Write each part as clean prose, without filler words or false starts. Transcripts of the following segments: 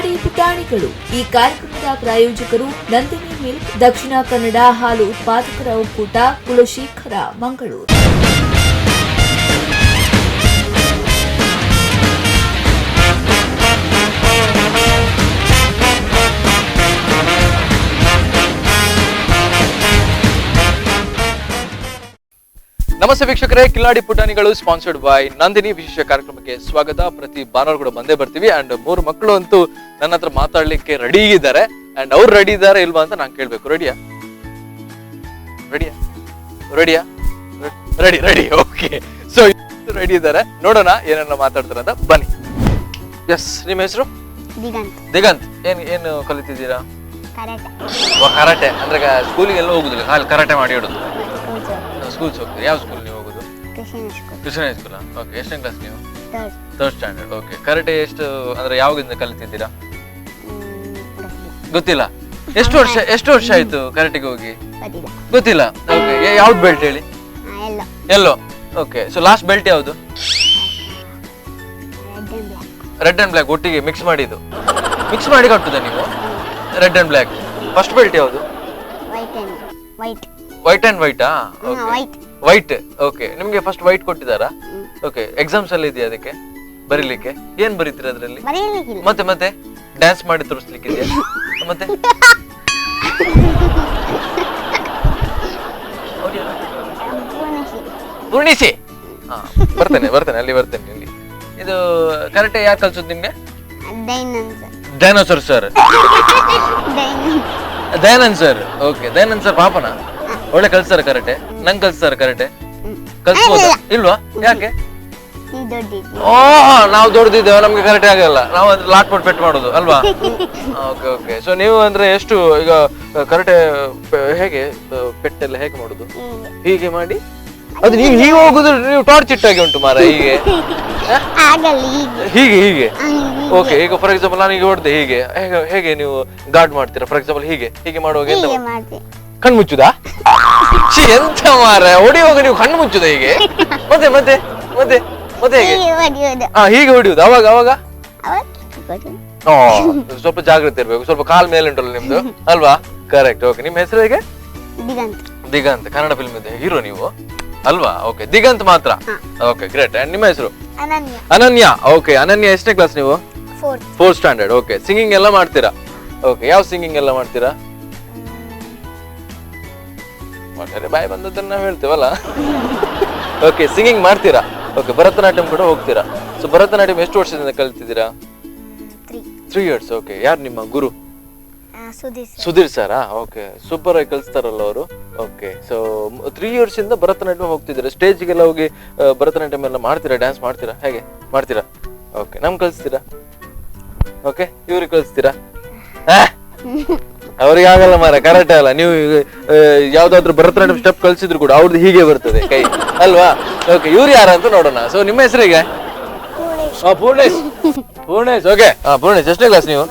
Kiladi ಪುಟಾಣಿಗಳು. ಈ ಕಾರ್ಯಕ್ರಮದ ಪ್ರಾಯೋಜಕರು ನಂದಿನಿ ಮಿಲ್ಕ್, ದಕ್ಷಿಣ ಕನ್ನಡ ಹಾಲು ಉತ್ಪಾದಕರ ಒಕ್ಕೂಟ, ಕುಲಶೇಖರ, ಮಂಗಳೂರು. ನಮಸ್ತೆ ವೀಕ್ಷಕರೇ, ಕಿಲಾಡಿ ಪುಟಾಣಿಗಳು ಸ್ಪಾನ್ಸರ್ಡ್ ಬೈ ನಂದಿನಿ ವಿಶೇಷ ಕಾರ್ಯಕ್ರಮಕ್ಕೆ ಸ್ವಾಗತ. ಪ್ರತಿ ಭಾನುವಾರ ಕೂಡ ಬಂದೇ ಬರ್ತೀವಿ. ಅಂಡ್ ಮೂರು ಮಕ್ಕಳು ಅಂತೂ ನನ್ನ ಹತ್ರ ಮಾತಾಡ್ಲಿಕ್ಕೆ ರೆಡಿ ಇದ್ದಾರೆ. ಅಂಡ್ ಅವ್ರು ರೆಡಿ ಇದ್ದಾರೆ ಇಲ್ವಾ ಅಂತ ನಾನು ಕೇಳ್ಬೇಕು. ರೆಡಿಯಾ? ರೆಡಿಯಾ? ರೆಡಿಯಾ? Ready ready. Okay, so ready ಇದ್ದಾರೆ. ನೋಡೋಣ ಏನೆಲ್ಲ ಮಾತಾಡ್ತಾರೆ ಅಂತ. ಬನ್ನಿ. ಎಸ್, ನಿಮ್ಮ ಹೆಸರು? ದಿಗಂತ್. ದಿಗಂತ್, ಏನ್ ಏನು ಕಲಿತಿದ್ದೀರಾ? ಕರೆಕ್ಟ್. ಕರಾಟೆ ಅಂದ್ರೆ ಸ್ಕೂಲಿಗೆಲ್ಲ ಹೋಗುದಿಲ್ಲ, ಖಾಲಿ ಕರಾಟೆ ಮಾಡಿ ಇಡೋದು. ಸ್ಕೂಲ್. ಸ್ಕೂಲ್ಸ್ ಹೋಗ್ತೀರಿ? ಯಾವ ಸ್ಕೂಲ್ ನೀವು ಹೋಗುದು? Christian school. Krishna school, okay. ಎಷ್ಟನೇ ಕ್ಲಾಸ್ ನೀವು? Third. Third standard, okay. Karate ಎಷ್ಟು ಅಂದ್ರೆ ಯಾವಾಗಿಂದ ಕಲಿತಿದ್ದೀರಾ? ಗೊತ್ತಿಲ್ಲ. ಎಷ್ಟು ವರ್ಷ, ಎಷ್ಟು ವರ್ಷ ಆಯ್ತು ಕರಾಟೆಗೆ ಹೋಗಿ? ಗೊತ್ತಿಲ್ಲ. ಗೊತ್ತಿಲ್ಲ, ಓಕೆ. ಯಾವ್ದು ಬೆಲ್ಟ್ ಹೇಳಿ? ಎಲ್ಲ. Yellow, okay. So last belt ಯಾವುದು? Red and black. Red and black ಒಟ್ಟಿಗೆ ಮಿಕ್ಸ್ ಮಾಡಿದ್ದು. ಮಿಕ್ಸ್ ಮಾಡಿ ಕಟ್ಟುದ ನೀವು red and black? First belt ಯಾವುದು? White and white. White and ವೈಟಾ? Okay. White. White, okay. ನಿಮ್ಗೆ ಫಸ್ಟ್ ವೈಟ್ ಕೊಟ್ಟಿದ್ದಾರಾ? ಓಕೆ. ಎಕ್ಸಾಮ್ಸ್ ಅಲ್ಲಿ ಇದೆಯಾ ಅದಕ್ಕೆ ಬರೀಲಿಕ್ಕೆ? ಏನ್ ಬರೀತೀರಾ ಅದರಲ್ಲಿ? ಬರೆಯಲಿಕ್ಕಿಲ್ಲ. ಮತ್ತೆ ಮತ್ತೆ ಡ್ಯಾನ್ಸ್ ಮಾಡಿ ತೋರಿಸ್ಲಿಕ್ಕಿದೆಯಾ? ಮತ್ತೆ ಪೂರ್ಣಿಸಿ. ಪೂರ್ಣಿಸಿ. ಹಾ, ಬರ್ತೇನೆ ಬರ್ತೇನೆ, ಅಲ್ಲಿ ಬರ್ತೇನೆ. ಇಲ್ಲಿ ಇದು ಕರೆಕ್ಟ್ ಯಾರು ಕಲ್ಸೋದು ನಿಮ್ಗೆ? Dayanand sir. Dinosaur sir? Dayanand. Dayanand sir, okay. Dayanand sir ಪಾಪನ ಒಳ್ಳೆ ಕಲ್ಸ್ತಾರ ಕರೆಕ್ಟೆ? ನಂಗೆ ಕಲ್ಸ್ತಾರ ಕರೆಕ್ಟೆ? ಕಲ್ಸ್ಬೋದಾ ಇಲ್ವಾ? ಯಾಕೆ? ನೀವು ದೊಡ್ಡಿದ್ವಿ. ಓ, ನಾವು ದೊಡ್ಡದಿದ್ದೇವೆ, ನಮ್ಗೆ ಕರೆಕ್ಟ್ ಆಗಲ್ಲ. ನಾವು ಅಂದ್ರೆ ಲಾಟ್ ಪಟ್ ಪೆಟ್ ಮಾಡೋದು ಅಲ್ವಾ? Okay okay. So ನೀವು ಅಂದ್ರೆ ಎಷ್ಟು ಈಗ ಕರೆಕ್ಟ್ ಹೇಗೆ ಪೆಟ್ಟೆಲ್ಲ ಹೇಗೆ ಮಾಡೋದು? ಹೀಗೆ ಮಾಡಿ ಅದು ನೀವು ಹೀಗೆ ಹೋಗುದು, ನೀವು ಟಾರ್ಚ್ ಇಟ್ಟಾಗೆ ಉಂಟು ಮಾರ ಹೀಗೆ. ಆಗಲ್ಲ ಹೀಗೆ. ಹೀಗೆ ಹೀಗೆ. ಹೀಗೆ. ಓಕೆ, ಈಗ ಫಾರ್ ಎಕ್ಸಾಂಪಲ್ ನಾನು ಈಗ ಹೊಡೆದೆ ಹೀಗೆ, ಹೇಗೆ ಹೇಗೆ ನೀವು ಗಾರ್ಡ್ ಮಾಡ್ತೀರಾ? ಫಾರ್ ಎಕ್ಸಾಂಪಲ್ ಹೀಗೆ ಹೀಗೆ ಮಾಡುವಾಗ ಎಂತ? ಹೀಗೆ ಮಾಡ್ತೀವಿ. ಕಣ್ಣು ಮುಚ್ಚುದಾ? ಛೀ, ಎಂತ ಮಾರ, ಹೊಡೆಯುವಾಗ ನೀವು ಕಣ್ಣು ಮುಚ್ಚುದಾ ಹೀಗೆ? ಮತ್ತೆ ಮತ್ತೆ ಮತ್ತೆ ಮತ್ತೆ ಹೇಗೆ? ಹೀಗೆ ಹೊಡೆಯೋದು. ಹಾ, ಹೀಗೆ ಹೊಡೆಯುದು. ಅವಾಗ ಅವಾಗ ಅವಾಗ ಗೊತ್ತಿಲ್ಲ. ಓ, ಸ್ವಲ್ಪ ಜಾಗ್ರತೆ ಇರ್ಬೇಕು. ಸ್ವಲ್ಪ ಕಾಲ್ ಮೇಲೆ ಉಂಟಲ್ಲ ನಿಮ್ದು ಅಲ್ವಾ? Correct, okay. ನಿಮ್ಮ ಹೆಸರು ಹೇಗೆ? ದಿಗಂತ್. ದಿಗಂತ್, ಕನ್ನಡ ಫಿಲ್ಮ್ ಇದೆ ಹೀರೋ ನೀವು ಅಲ್ವಾ? ಓಕೆ, ದಿಗಂತ್ ಮಾತ್ರ, okay, great. And ನಿಮ್ಮ ಹೆಸರು? ಅನನ್ಯ. ಅನನ್ಯ, ಓಕೆ. ಅನನ್ಯ, ಎಷ್ಟನೇ ಕ್ಲಾಸ್ ನೀವು? Fourth. Fourth standard, okay. Singing ಎಲ್ಲ ಮಾಡ್ತೀರಾ? ಓಕೆ, ಯಾವ ಸಿಂಗಿಂಗ್ ಎಲ್ಲ ಮಾಡ್ತೀರಾ? ಒಟ್ಟಾರೆ ಬಾಯಿ ಬಂದದ್ದನ್ನ ನಾವು ಹೇಳ್ತೇವಲ್ಲ. ಓಕೆ, ಸಿಂಗಿಂಗ್ ಮಾಡ್ತೀರಾ, ಓಕೆ. ಭರತನಾಟ್ಯಂ ಕೂಡ ಹೋಗ್ತೀರಾ. ಸೊ ಭರತನಾಟ್ಯಂ ಎಷ್ಟು ವರ್ಷದಿಂದ ಕಲ್ತಿದ್ದೀರಾ? Three. 3 years, okay. ಯಾರು ನಿಮ್ಮ ಗುರು? ಸುಧೀರ್ ಸರ್. ಸುಧೀರ್ ಸರಾ, ಓಕೆ. ಸೂಪರ್ ಆಗಿ ಕಲಿಸ್ತಾರಲ್ಲ ಅವರು. Okay, so 3 years ಇಂದ ಭರತನಾಟ್ಯಂ ಹೋಗ್ತಿದ್ದೀರಾ. ಸ್ಟೇಜ್ಗೆಲ್ಲ ಹೋಗಿ ಭರತನಾಟ್ಯಂ ಎಲ್ಲ ಮಾಡ್ತೀರಾ? ಡ್ಯಾನ್ಸ್ ಮಾಡ್ತೀರಾ? ಹೇಗೆ ಮಾಡ್ತೀರಾ? ಓಕೆ, ನಮ್ಗೆ ಕಲಿಸ್ತೀರಾ? ಓಕೆ, ಇವ್ರಿಗೆ ಕಲಿಸ್ತೀರಾ? ಅವ್ರಿಗೆ ಆಗಲ್ಲ ಮಾರ, ಕರೆಕ್ಟ್ ಅಲ್ಲ. ನೀವು ಯಾವ್ದಾದ್ರು ಭರತನಾಟ್ಯಂ ಸ್ಟೆಪ್ ಕಲಿಸಿದ್ರು ಕೂಡ ಅವ್ರದ್ದು ಹೀಗೆ ಬರ್ತದೆ ಕೈ ಅಲ್ವಾ? ಓಕೆ, ಇವ್ರು ಯಾರು ಅಂತ ನೋಡೋಣ. ಸೊ ನಿಮ್ಮ ಹೆಸರು ಹೇಗೆ? ಪೂರ್ಣೇಶ್. ಪೂರ್ಣೇಶ್, ಓಕೆ. ಪೂರ್ಣೇಶ್, ಎಷ್ಟನೇ ಕ್ಲಾಸ್ ನೀವು?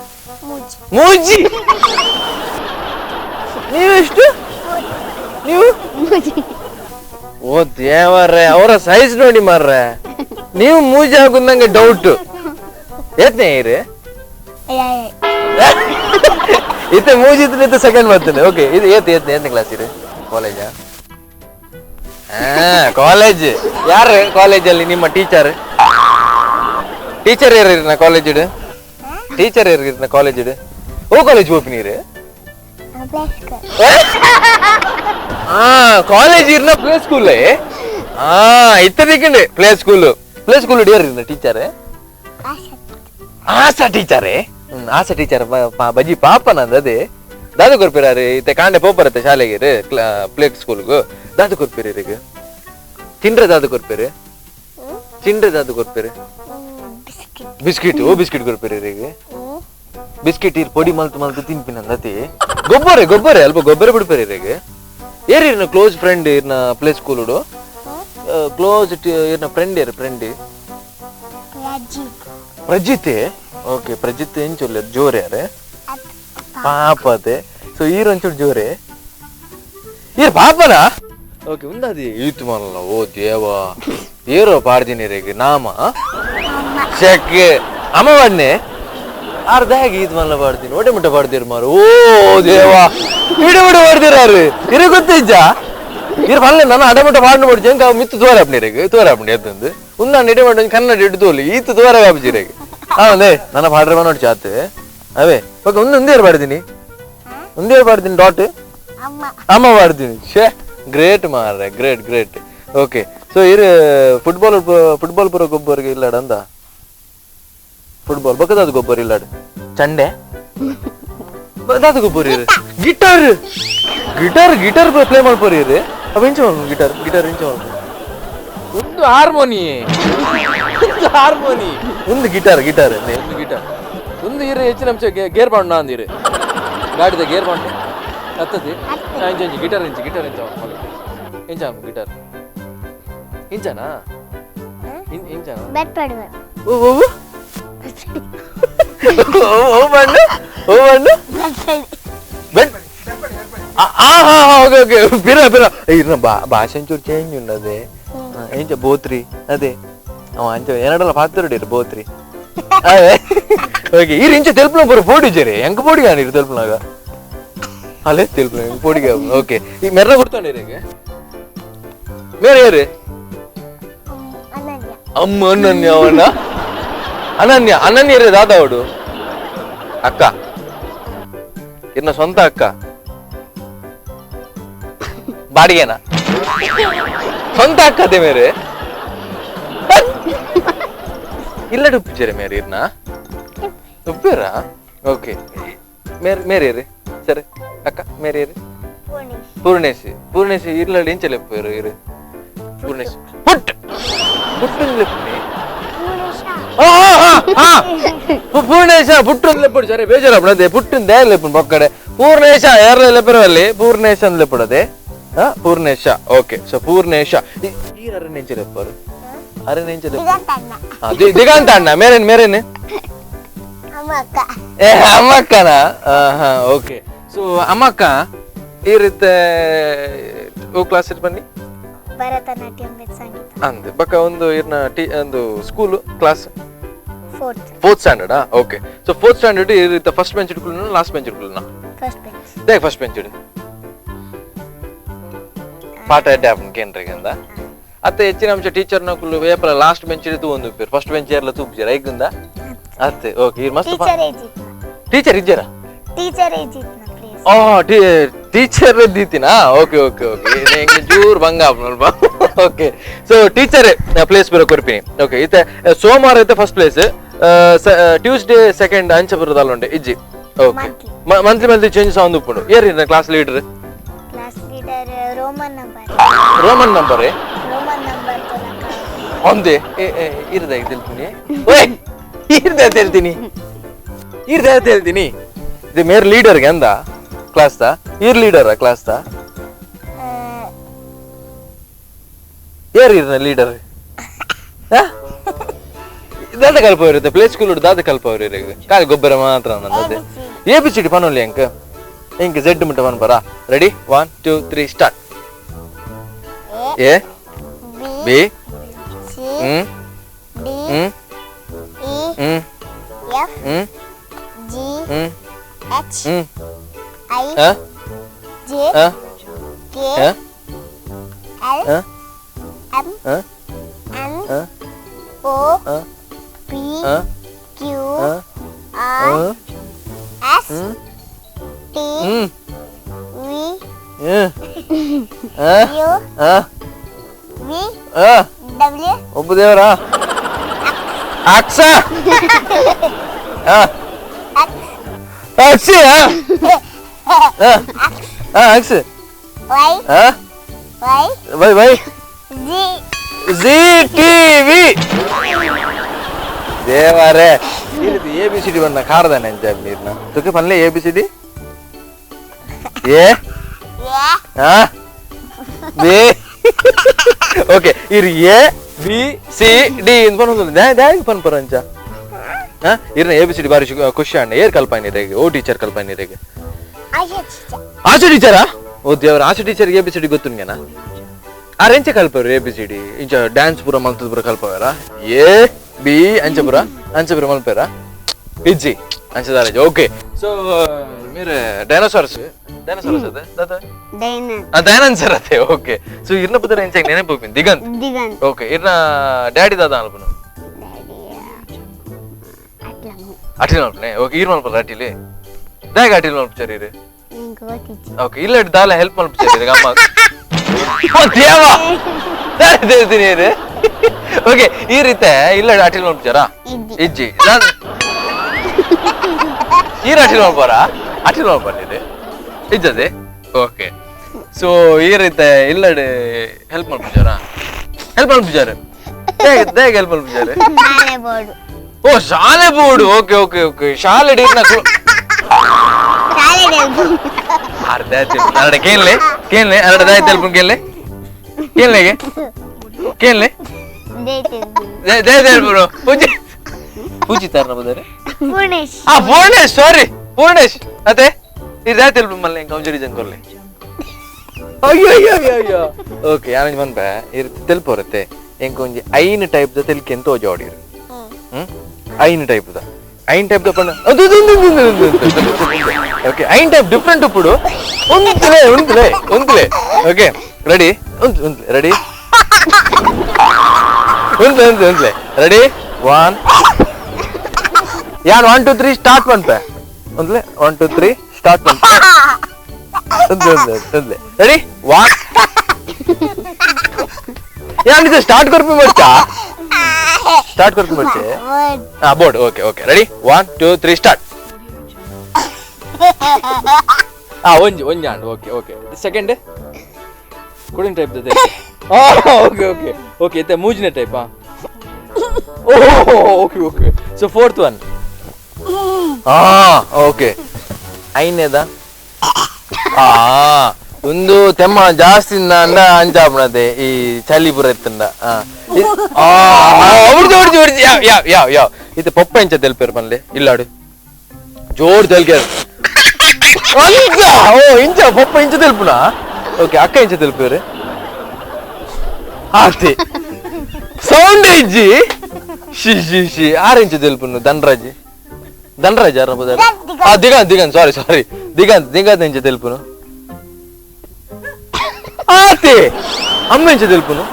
ಮೂಜಿ. ನೀವು ಎಷ್ಟು? ನೀವು? ಓ ದೇವರೇ, ಅವರ ಸೈಜ್ ನೋಡಿ ಮಾರ್ರೆ. ನೀವು ಮೂಜಿ ಆಗುದು ನಂಗೆ ಡೌಟ್. ಏತ್ನೇ ಇರಿ ಇತ್ತೆ ಮೂಜಿ ಇತ್ತು ಸೆಕೆಂಡ್ ಬರ್ತದೆ. ಓಕೆ, ಇದು ಏತ್ ಏತ್ನೇ ಏತ್ನೇ ಕ್ಲಾಸ್ ಇರಿ? ಕಾಲೇಜಾ? ಹಾ, ಕಾಲೇಜ್. ಯಾರು ಕಾಲೇಜಲ್ಲಿ ನಿಮ್ಮ ಟೀಚರ್? ಟೀಚರ್ ಯಾರು ಇರಿನ ಕಾಲೇಜ್? ಟೀಚರ್ ಯಾರು ಇರಿನ ಕಾಲೇಜ್? ಓ ಕಾಲೇಜ್ ಹೋಗಿ ನೀರು? ಆ ಕಾಲೇಜ್ ಇರ್ನ ಪ್ಲೇ ಸ್ಕೂಲ್. ಆ ಇತ್ತದಿಕ್ಕಂಡೆ play school. Play school ಯಾರು ಇರ್ನ ಟೀಚರ್? ಆಸಾ ಟೀಚರೇ? ಆಸಾ ಟೀಚರ್ ಬಜ್ಜಿ ಪಾಪ ನಂದದೆ. ದಾದ ಕೊರ್ಪಿರಾರು ಇತ್ತೆ ಕಾಂಡೆ ಪೋಪರತ್ತೆ ಶಾಲೆಗೆ ಪ್ಲೇ ಸ್ಕೂಲ್ಗು. ದಾದ ಕೊರ್ಪಿರಿ ಇರಿಗೆ ತಿಂಡ್ರೆ? ದಾದ ಕೊರ್ಪಿರಿ ತಿಂಡ್ರೆ? ದಾದ ಕೊರ್ಪಿರಿ? ಬಿಸ್ಕಿಟ್. ಓ ಬಿಸ್ಕಿಟ್ ಕೊರ್ಪಿರಿ ಇರಿಗೆ? ಬಿಸ್ಕಿಟ್ ಇರ್ ಪೊಡಿ ಮಲ್ತು ಮಲ್ತು ತಿನ್ಪಿನಂದತಿ. ಗೊಬ್ಬರ ಗೊಬ್ಬರ ಅಲ್ಪ ಗೊಬ್ಬರ ಬಿಡ್ಪಿರಿ ಇರಿಗೆ. ಏರ್ ಇರ್ನ ಕ್ಲೋಸ್ ಫ್ರೆಂಡ್ ಇರ್ನ ಪ್ಲೇ ಸ್ಕೂಲುಡು? ಕ್ಲೋಸ್ ಇರ್ನ ಫ್ರೆಂಡ್ ಏರ್ ಫ್ರೆಂಡ್? ಪ್ರಜಿತೆ, ಓಕೆ. ಪ್ರಜಿತ್ ಎಂಚೊಲ್ಲೆ ಜೋರೆ ಅರೆ ಪಾಪತೆ. ಸೊ ಈರ್ ಒಂಚೂರು ಜೋರೆ ಈರ್ ಪಾಪನಾ? ಓಕೆ, ಉಂದಾದಿ ಈತು ಮಲ್ಲ. ಓ ದೇವ, ಏರೋ ಪಾಡ್ದಿನಿರಿಗೆ ನಾಮ ಚಕ್ಕೆ ಅಮ್ಮ. ಅರ್ಧ ಹೇಗೆ ಈತ್ ಮಲ್ಲ ಪಾಡ್ತೀನಿ ಒಡೆ ಮುಟ್ಟ ಪಾಡ್ತೀರಿ ಮಾರು. ಓ ದೇವಾ, ಇಡ ಮುಟ್ಟ ಪಾಡ್ತೀರಾರು ಇರ ಗೊತ್ತಿಜ್ಜ ಇರ್ ಪಲ್ಲೆ ನಾನು ಅಡೆ ಮುಟ್ಟ ಪಾಡ್ನು ಪಡ್ಚಿ ಎಂಕ ಮಿತ್ತು ತೋರ ಅಪ್ನಿರಿಗೆ ತೋರ ಅಪ್ನಿ ಎತ್ತಂದು ಉಂದಾಂಡ ಇಡೆ ಮಟ್ಟ ಕನ್ನಡ ಇಟ್ಟು ತೋಲಿ ಈತು ತೋರ ಕಾಪಿಜಿರಿಗೆ. ಹೌದೇ ನನ್ನ ಪಾಡ್ರೆ ನೋಡಿ ಚಾತ್ ಅವೇ ಓಕೆ. ಒಂದು ಒಂದೇ ಪಾಡ್ತೀನಿ, ಒಂದೇ ಪಾಡ್ತೀನಿ ಡಾಟ್ ಅಮ್ಮ ಪಾಡ್ತೀನಿ. ಶೇ ಗ್ರೇಟ್ ಮಾರ್ರೆ, great great. Okay so ಇರು ಫುಟ್ಬಾಲ್ ಫುಟ್ಬಾಲ್ ಪೂರ ಗೊಬ್ಬರಿಗೆ ಇಲ್ಲಾಡ ಅಂದ ಫುಟ್ಬಾಲ್ ಬಕ್ಕದಾದ ಗೊಬ್ಬರ ಇಲ್ಲಾಡು ಚಂಡೆ ದಾದ ಗೊಬ್ಬರ ಇರು guitar guitar guitar play ಮಾಡ್ಪೋರಿ ಇರು ಅವ ಇಂಚ ಗಿಟಾರ್ ಗಿಟಾರ್ ಇಂಚ ಒಂದು ಹಾರ್ಮೋನಿ ಒಂದು ಹಾರ್ಮೋನಿ ಒಂದು ಗಿಟಾರ್ ಗಿಟಾರ್ ಒಂದು ಗಿಟಾರ್ ಒಂದು ಇರು ಹೆಚ್ಚಿನ ಅಂಶ ಗೇರ್ ಬಾಂಡ್ ಅಂದಿರು ಗಾಡಿದ ಗೇರ್ ಬಾಂಡ್ ಹತ್ತದಿ ಇಂಚ ಇಂಚ ಗಿಟಾರ್ ಇಂಚ ಗಿಟಾರ್ ಇಂಚ ಇಂಚ ಗಿಟಾರ್ ಇಂಚನಾ ಇಂಚನಾ ಓ ಓ ಓ ಬಣ್ಣು ಓ ಬಣ್ಣು ಬೆಡ್ ಓಕೆ ಓಕೆ ಪಿರ ಪಿರ ಇರ್ನ ಭಾಷೆ ಒಂಚೂರು ಚೇಂಜ್ ಉಂಡದೆ ಎಂಚ ಬೋತ್ರಿ ಅದೇ ಅವ ಅಂಚ ಏನಡಲ್ಲ ಪಾತ್ರ ಬೋತ್ರಿ ಅದೇ. ಓಕೆ ಇರು ಇಂಚ ತೆಲ್ಪುನ ಪೂರ ಪೋಡಿಜರಿ ಎಂಕ ಪೋಡಿ ಕಾಣಿರು ಇರು ತೆಲ್ಪುನಾಗ ಅಲ್ಲೇ ತೆಲ್ಪುನ ಪೋಡಿಗೆ. ಓಕೆ ಈ ಮೆರ್ನ ಕೊಡ್ತಾಂಡಿರಿ ಮೇರೆ ಯಾರು? ಅಮ್ಮ ಅನನ್ಯ ಅವನ ಅನನ್ಯ ಅನನ್ಯ ರೇ ದಾದ ಅವಡು ಅಕ್ಕ ಇನ್ನ ಸ್ವಂತ ಅಕ್ಕ ಬಾಡಿಗೆನಾ ಸ್ವಂತ ಅಕ್ಕ ಅದೇ ಮೇರೆ ಇಲ್ಲ ಉಪ್ಪಿಜರೆ ಮೇರೆ ಇರ್ನ ಉಪ್ಪಿರಾ. ಓಕೆ ಮೇರೆ ಮೇರೆ ರೀ ಸರಿ ಅಕ್ಕ ಮೇರೆ ರೀ ಪೂರ್ಣೇಶ್ ಪೂರ್ಣೇಶ್ ಇರ್ಲ ಇಂಚಲೆ ಉಪ್ಪೇರು ಇರು ಪೂರ್ಣೇಶ್ ಪುಟ್ ಪುಟ್ಟು ಪೂರ್ಣೇಶ ಪುಟ್ಟು ಲೆಪ್ಪಡು ಸರಿ ಬೇಜಾರಪ್ಪಣದೆ ಪುಟ್ಟು they ಲೆಪ್ಪು ಪಕ್ಕಡೆ ಪೂರ್ಣೇಶ ಯಾರ ಲೆಪ್ಪರಲ್ಲಿ ಪೂರ್ಣೇಶ ಅಂದ್ ಲೆಪ್ಪಡದೆ. ಪೂರ್ಣೇಶ ಓಕೆ ಸೊ ಪೂರ್ಣೇಶ ಈ ಅರನೆಂಚ ಲೆಪ್ಪರು ಅರನೆಂಚ ಲೆಪ್ಪು ದಿಗಂತ ಅಣ್ಣ ಮೇರೇನು ಮೇರೇನು ಏ ಅಮ್ಮಕ್ಕನಾ? ಓಕೆ ಸೊ ಅಮ್ಮಕ್ಕ ಈ ರೀತಿ ಓ ಕ್ಲಾಸ್ ಬನ್ನಿ ಭರತನಾಟ್ಯಂ ವಿತ್ ಸಂಗೀತ ಅಂದೆ ಬಕ್ಕ ಒಂದು ಇರ್ನ ಟಿ ಒಂದು school class fourth standard. Okay so fourth standard ಈ ರೀತಿ ಫಸ್ಟ್ ಬೆಂಚ್ ಇಟ್ಕೊಳ್ಳೋಣ ಲಾಸ್ಟ್ ಬೆಂಚ್ ಇಟ್ಕೊಳ್ಳೋಣ? First bench. They first bench ಇಡು ಪಾಠ ಎಡ್ಡೆ ಕೇಂದ್ರಿಗೆ ಅಂದ ಅತ್ತೆ ಹೆಚ್ಚಿನ ಅಂಶ ಟೀಚರ್ನ ಕುಲ್ಲು ಏಪಲ ಲಾಸ್ಟ್ ಬೆಂಚ್ ಇದ್ದು ಒಂದು ಉಪ್ಪಿರು ಫಸ್ಟ್ ಬೆಂಚ್ ಏರ್ಲ ತೂಪಿಜಾರ ಐಗುಂದ ಅತ್ತೆ. ಓಕೆ ಈ ಮಸ್ತ್ ಟೀಚರ್ ಇದ್ದೀರಾ? ಟೀಚರ್ ಇದ್ದೀನ ಪ್ಲೀಸ್. ಓ ಟೀಚರ್ ಇದ್ದೀತಿನಾ? Okay okay okay ಹೆಂಗೆ ಜೂರ್ ಭಂಗ ಅಲ್ಪ. Okay so teacher place ಬರೋ ಕೊರ್ಪಿನಿ. ಓಕೆ ಇತ್ತೆ ಸೋಮವಾರ ಐತೆ first place, Tuesday second ಅಂಚ ಬರೋದಲ್ಲ ಇಜ್ಜಿ. Okay monthly monthly change sound ಉಪ್ಪುಂಡು. ಏರ್ class leader? Class leader Roman number. Roman number Roman number ಒಂದೇ ಇರ್ದ ಹೇಳ್ತೀನಿ ಓಯ್ ಇರ್ದ ಹೇಳ್ತೀನಿ ಇರ್ದ ಹೇಳ್ತೀನಿ ಇದು ಮೇರ್ ಲೀಡರ್ಗೆ ಅಂದ ಕ್ಲಾಸ್ ತಾ ಇರ್ ಲೀಡರ್ ಕ್ಲಾಸ್ ತಾ ಏರ್ ಇರ್ನ ಲೀಡರ್ ದಾದ ಕಲ್ಪ ಇರುತ್ತೆ ಪ್ಲೇ ಸ್ಕೂಲ್ ದಾದ ಕಲ್ಪ ಕಾಲಿ ಗೊಬ್ಬರ ಮಾತ್ರ ನನ್ನದೇ A B C D ಪನೊಲ್ಲಿ ಅಂಕ ಇಂಕ್ ಜೆಡ್ ಮುಟ್ಟ ಪನ್ ಬರ. Ready 1 2 3 start. A B C D E F G H I J K L M N O P Q R S T V U V W ಒಬ್ಬ ದೇವರಾ ಅಕ್ಸ ಅಕ್ಸಿ aux Y Y Y Y Z Z T V ದೇವರೇ ಈ ರೀತಿ A B C D ಬಣ್ಣ ಖಾರದಾನೆ ಅಂಚ ನೀರ್ನ ತುಕೆ ಪನ್ಲೆ A B C D A B okay ಇರ್ A B C D ಇಂದ ಪನ್ ದ್ಯಾ ಪನ್ ಪರ ಅಂಚ ಇರ್ನ A B C D ಬಾರಿ ಖುಷಿ ಅಣ್ಣ ಏರ್ ಕಲ್ಪಾನಿ ರೇಗೆ ಓ ಟೀಚರ್ ಕಲ್ಪಾನಿ ರೇಗೆ ಆಶಾ ಟೀಚರಾ? ಓ ದೇವರ Asha teacher A B C D ಗೊತ್ತುನ್ಗೆನಾ? ಆರ್ ಎಂಚ ಕಲ್ಪವ್ರು A B C D ಇಂಚ ಡ್ಯಾನ್ಸ್ ಪೂರ ಮಲ್ತದ ಪೂರ ಕಲ್ಪವ್ಯಾರ? ಎ ಬಿ ಅಂಚಪುರ ಅಂಚಪುರ ಮಲ್ಪೇರ? ಇಜ್ಜಿ ಅಂಚದಾರೆ. ಓಕೆ ಸೊ ಮೇರೆ ಡೈನೋಸಾರ್ಸ್ ಡೈನೋಸಾರ್ಸ್ ಅದೇ ದಾದ ಡೈನೋಸರ್ ಅದೇ. ಓಕೆ ಸೊ ಇರ್ನ ಪುದರ್ ಎಂಚ ನೆನಪು ದಿಗಂತ್. ದಿಗಂತ್. ಓಕೆ ಇರ್ನ ಡ್ಯಾಡಿ ದಾದ ಅಲ್ಪನು? ಅಟಿಲ್ ಮಲ್ಪನೆ. ಓಕೆ ಇರ್ ಮಲ್ಪಲ್ಲ ಅಟಿಲಿ ದಾಗ ಅಟಿಲ್ ಮಲ್ಪಚಾರಿ ಇರು. ಓಕೆ ಇಲ್ಲ ದಾಲ ಹೆಲ್ಪ್ ಮಲ್ಪಚಾರಿ ಅಮ್ಮ. ಓ ದೇವಾ ದೇವ್ತೀನಿ ಇರು. ಓಕೆ ಈ ರೀತಿ ಇಲ್ಲ ಅಟಿಲ್ ಮಲ್ಪಚಾರಾ ಇಜ್ಜಿ ಈ ಅಟಿಲ್ ಮಲ್ಪಾರ ಅಟಿಲ್ ಮಲ್ಪಾರ ಇದು ಇಜ್ಜದೆ. ಓಕೆ ಸೊ ಈ ರೀತಿ ಇಲ್ಲಡೆ ಹೆಲ್ಪ್ ಮಲ್ಪಚಾರಾ ಹೆಲ್ಪ್ ಮಲ್ಪಚಾರ ದೇಗ ಹೆಲ್ಪ್ ಮಲ್ಪಚಾರ. ಓ ಶಾಲೆ ಬೋರ್ಡ್. ಓಕೆ ಓಕೆ ಓಕೆ ಶಾಲೆ ಅರ್ಧ ಅರಡ ಕೇನ್ಲೆ ಕೇನ್ಲೆ ಅರಡ ದಾಯ ತೆಲ್ಪು ಕೇನ್ಲೆ ಕೇನ್ಲೆಗೆ ಕೇನ್ಲೆ ಜಯ ತೆಲ್ಪುನು ಪೂಜೆ ಪೂಜಿತಾರನ ಬದಾರೆ ಪೂರ್ಣೇಶ್. ಆ ಪೂರ್ಣೇಶ್ ಸಾರಿ ಪೂರ್ಣೇಶ್ ಅದೇ ಈ ದಾಯ ತೆಲ್ಪು ಮಲ್ಲೆ ಕಂಜರಿ ಜನ್ ಕೊರ್ಲೆ. ಅಯ್ಯೋ ಅಯ್ಯೋ ಅಯ್ಯೋ ಅಯ್ಯೋ. ಓಕೆ ಯಾರು ಮನ್ಪೆ ಈ ರೀತಿ ತೆಲ್ಪೋರತ್ತೆ ಎಂಕೊಂಜಿ ಐನ್ ಟೈಪ್ the ತೆಲ್ಕೆ ಅಂತ ಓಜಾಡಿರು. ಐನ್ ಟೈಪ್ the ಐನ್ ಟೈಪ್ the ಪಂಡ ಓಕೆ ಐನ್ ಟೈಪ್ ಡಿಫ್ರೆಂಟ್ ಉಪ್ಪುಡು ಒಂದ್ಲೆ ಒಂದ್ಲೆ ಒಂದ್ಲೆ. ಓಕೆ ರೆಡಿ ಒಂದ್ ಒಂದ್ಲೆ ರೆಡಿ ಒಂದ್ಲೆ ಒಂದ್ಲೆ ಒಂದ್ಲೆ ರೆಡಿ ಒನ್ ಯಾನ್ 1 2 3 ಸ್ಟಾರ್ಟ್ ಪನ್ಪೆ ಒಂದ್ಲೆ 1 2 3 ಸ್ಟಾರ್ಟ್ ಪನ್ಪೆ ಒಂದ್ಲೆ ಒಂದ್ಲೆ ಒಂದ್ಲೆ ರೆಡಿ ಒನ್ ಯಾನ್ ಇದು ಸ್ಟಾರ್ಟ್ ಕೊರ್ಪಿ ಮಚ್ಚಾ ಸ್ಟಾರ್ಟ್ ಕೊರ್ಪಿ ಮಚ್ಚೆ. ಹಾ board. Okay okay ready 1 2 3 start. ಆ ಒಂಜಿ ಒಂಜಿ and okay okay second ಕುಡಿನ type the. Okay okay okay ಇತ್ತೆ ಮೂಜಿನ ಟೈಪ್. ಆ okay okay so fourth one. ಆ ಓಕೆ ಐನೇದ ಆ ಒಂದು ತೆಮ್ಮ ಜಾಸ್ತಿ ಅಂಡ ಅಂಚಾಪಣದೆ ಈ ಚಲಿ ಪುರ ಎತ್ತಂಡ. ಉಡ್ಜಿ ಉಡ್ಜಿ ಉಡ್ಜಿ ಯಾವ ಯಾವ ಯಾವ ಯಾವ ಇದು ಪೊಪ್ಪ ಎಂಚ ತೆಲ್ಪೇರು ಮಲ್ಲೆ ಇಲ್ಲಾಡು ಜೋರ್ ತೆಲ್ಕೇರು ಅಂಚ. ಓ ಇಂಚ ಪೊಪ್ಪ ಇಂಚ ತೆಲ್ಪುನಾ? ಓಕೆ ಅಕ್ಕ ಇಂಚ ತೆಲ್ಪೇರು ಆತಿ ಸೌಂಡ್ ಇಜ್ಜಿ she she she ಆರು ಇಂಚ ತೆಲ್ಪುನು ಧನರಾಜ್ ಧನರಾಜ್ ಯಾರ ಬದಾರ? ಆ ದಿಗಂತ್ ದಿಗಂತ್ ಸಾರಿ ಸಾರಿ ದಿಗಂತ್ ದಿಗಂತ್ ಇಂಚ ತೆಲ್ಪುನು ಆತಿ ಅಮ್ಮ ಇಂಚ ತೆಲ್ಪುನು.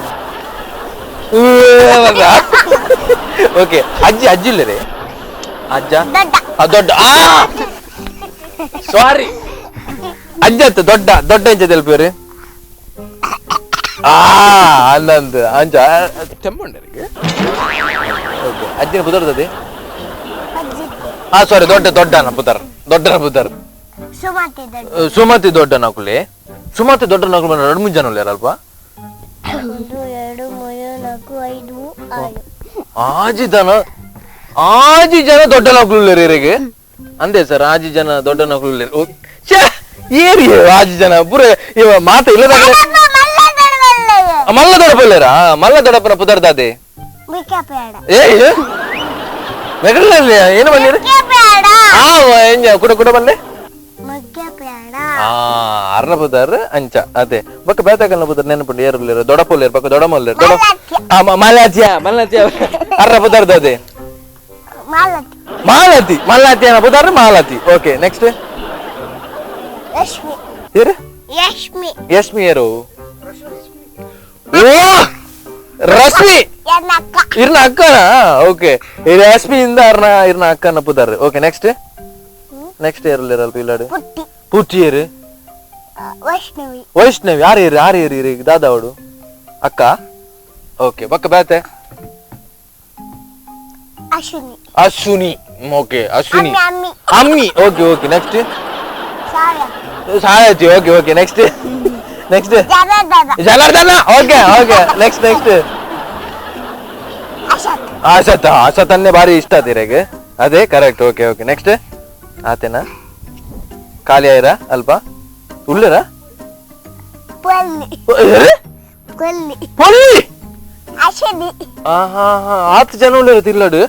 ಓಕೆ ಅಜ್ಜಿ ಅಜ್ಜಿ ಇಲ್ಲ ರೀ ಅಜ್ಜ ದೊಡ್ಡ ಸಾರಿ ಅಜ್ಜ ಅತ್ತ ದೊಡ್ಡ ದೊಡ್ಡ ಇಂಚ ತೆಲ್ಪೇರಿ ಆ ಅಂದಂದು ಅಂಚ ತೆಮ್ಮಂಡರಿಗೆ. ಓಕೆ ಅಜ್ಜಿನ ಪುದರ್ದದೆ? ಆ ಸಾರಿ ದೊಡ್ಡ ದೊಡ್ಡನ ಪುದರ್ ದೊಡ್ಡನ ಪುದರ್ ಸುಮತಿ ದೊಡ್ಡನ ಕುಲೆ ಸುಮತಿ ದೊಡ್ಡನ ಕುಲೆ ಎರಡು ಮೂರು ಜನ ಅಲ್ಪ 1 2 3 4 5 6 ಆಜಿ ಜನ ಆಜಿ ಜನ ದೊಡ್ಡ ನಕಲು ಅಂದೆ ಸರ್ ಆಜಿ ಜನ ದೊಡ್ಡ ನಕಲು ಏರಿ ಆಜಿ ಜನ ಪೂರ ಇವ ಮಾತ ಇಲ್ಲದ ಮಲ್ಲ ದೊಡಪಲ್ಲೇರಾ ಮಲ್ಲ ದೊಡಪ್ಪನ ಪುದರ್ದಾದೆ ಏ ಮೆಗಲಲ್ಲಿ ಏನು ಬಂದಿರಿ? ಆ ಕುಡ ಕುಡ ಬಂದೆ ಅರ್ನ ಪುದರ್ ಅಂಚ ಅದೇ ಬಕ್ಕ ಬೇತಕಲ್ನ ಪುದರ್ ನೆನಪುಂಡು ಏರುಲ್ಲೇರು ದೊಡಪೊಲ್ಲೇರು ಬಕ್ಕ ದೊಡಮಲ್ಲೇರು ದೊಡ ಮಲಾತಿಯ ಮಲಾತಿಯ ಅರ್ನ ಪುದರ್ದ ಅದೇ ಮಾಲತಿ ಮಾಲತಿ ಅನ್ನ ಪುದರ್ ಮಾಲತಿ. ಓಕೆ ನೆಕ್ಸ್ಟ್ ಏರು ಯಶ್ಮಿ ಯಶ್ಮಿ ಏರು ಓ ರಶ್ಮಿ ಇರ್ನ ಅಕ್ಕನ. ಓಕೆ ರಶ್ಮಿ ಇಂದ ಅರ್ನ ಇರ್ನ ಅಕ್ಕನ ಪುದರ್. ಓಕೆ ನೆಕ್ಸ್ಟ್ ನೆಕ್ಸ್ಟ್ ಏರುಲ್ಲೇರು ಅಲ್ಪ ಇಲ್ಲಾಡು ಪುಟ್ಟಿ ಏರು ವೈಷ್ಣವಿ ವೈಷ್ಣವಿ ಯಾರು ಏರು ಯಾರು ಏರು ಇರು ದಾದಾ ಅವಡು ಅಕ್ಕ. ಓಕೆ ಬಕ್ಕ ಬೇತೆ ಅಶ್ವಿನಿ ಅಶ್ವಿನಿ. ಓಕೆ ಅಶ್ವಿನಿ ಅಮ್ಮಿ. Okay okay next Sayaji. Okay okay next next Janardhana. Okay okay next next Ashat ಆಶತನ್ನೇ ಭಾರಿ ಇಷ್ಟ ಆತೀರಾಗ ಅದೇ ಕರೆಕ್ಟ್. ಓಕೆ ಓಕೆ ನೆಕ್ಸ್ಟ್ ಆತೇನಾ ಖಾಲಿ ಆಯ್ರಾ ಅಲ್ಪ ಉಳ್ಳರ ಪೊಲ್ಲಿ ಆತ ಜನ ಉಳ್ಳರ ತಿಲ್ಲಡು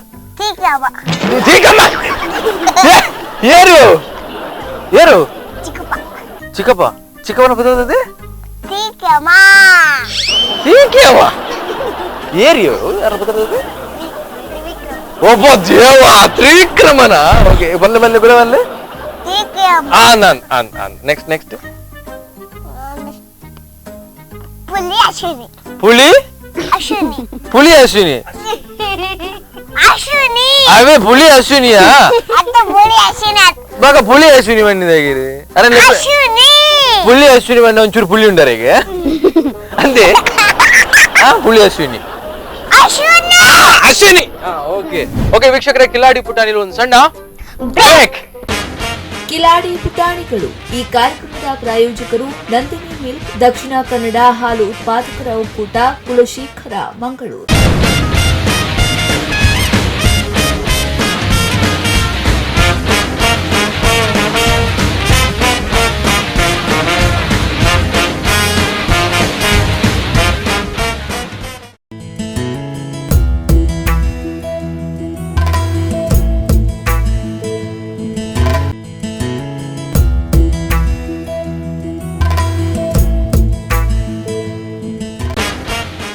ಏರು ಏರು ಚಿಕ್ಕಪ್ಪ ಚಿಕ್ಕಪ್ಪನ ಬದಲದೆ ಸೀಕಿಯಮ್ಮ ಏರಿಯೋ ಯಾರು ಬದಲದೆ? ಒಬ್ಬ ದೇವ ತ್ರಿವಿಕ್ರಮನ. ಓಕೆ, ಬಲ್ಲೆ ಬಲ್ಲೆ ಕೂಡ ಬಲ್ಲೆ. ಆನ್ on on. Next next. Puli Ashwini. Puli Ashwini. Puli Ashwini. Ashwini ಅವೇ ಪುಳಿ ಅಶ್ವಿನಿಯಾ? ಅತ್ತ ಪುಳಿ ಅಶ್ವಿನಿ. ಬಾಗ ಪುಳಿ ಅಶ್ವಿನಿ ಬಂದಿದ್ದಾಗಿರಿ. ಅರೆ ಅಶ್ವಿನಿ ಪುಳಿ ಅಶ್ವಿನಿ ಬಂದ ಒಂಚೂರು ಪುಳಿ ಉಂಡರಿಗೆ ಅಂದೆ. ಆ ಪುಳಿ ಅಶ್ವಿನಿ. ಅಶ್ವಿನಿ ಅಶ್ವಿನಿ. ಓಕೆ ಓಕೆ ವೀಕ್ಷಕರೇ, ಕಿಲಾಡಿ ಪುಟಾಣಿಗಳು ಒಂದು ಸಣ್ಣ ಬ್ರೇಕ್. ಕಿಲಾಡಿ ಪುಟಾಣಿಗಳು ಈ ಕಾರ್ಯಕ್ರಮದ ಪ್ರಾಯೋಜಕರು ನಂದಿನಿ ಮಿಲ್ಕ್, ದಕ್ಷಿಣ ಕನ್ನಡ ಹಾಲು ಉತ್ಪಾದಕರ ಒಕ್ಕೂಟ, ಕುಲಶೇಖರ, ಮಂಗಳೂರು.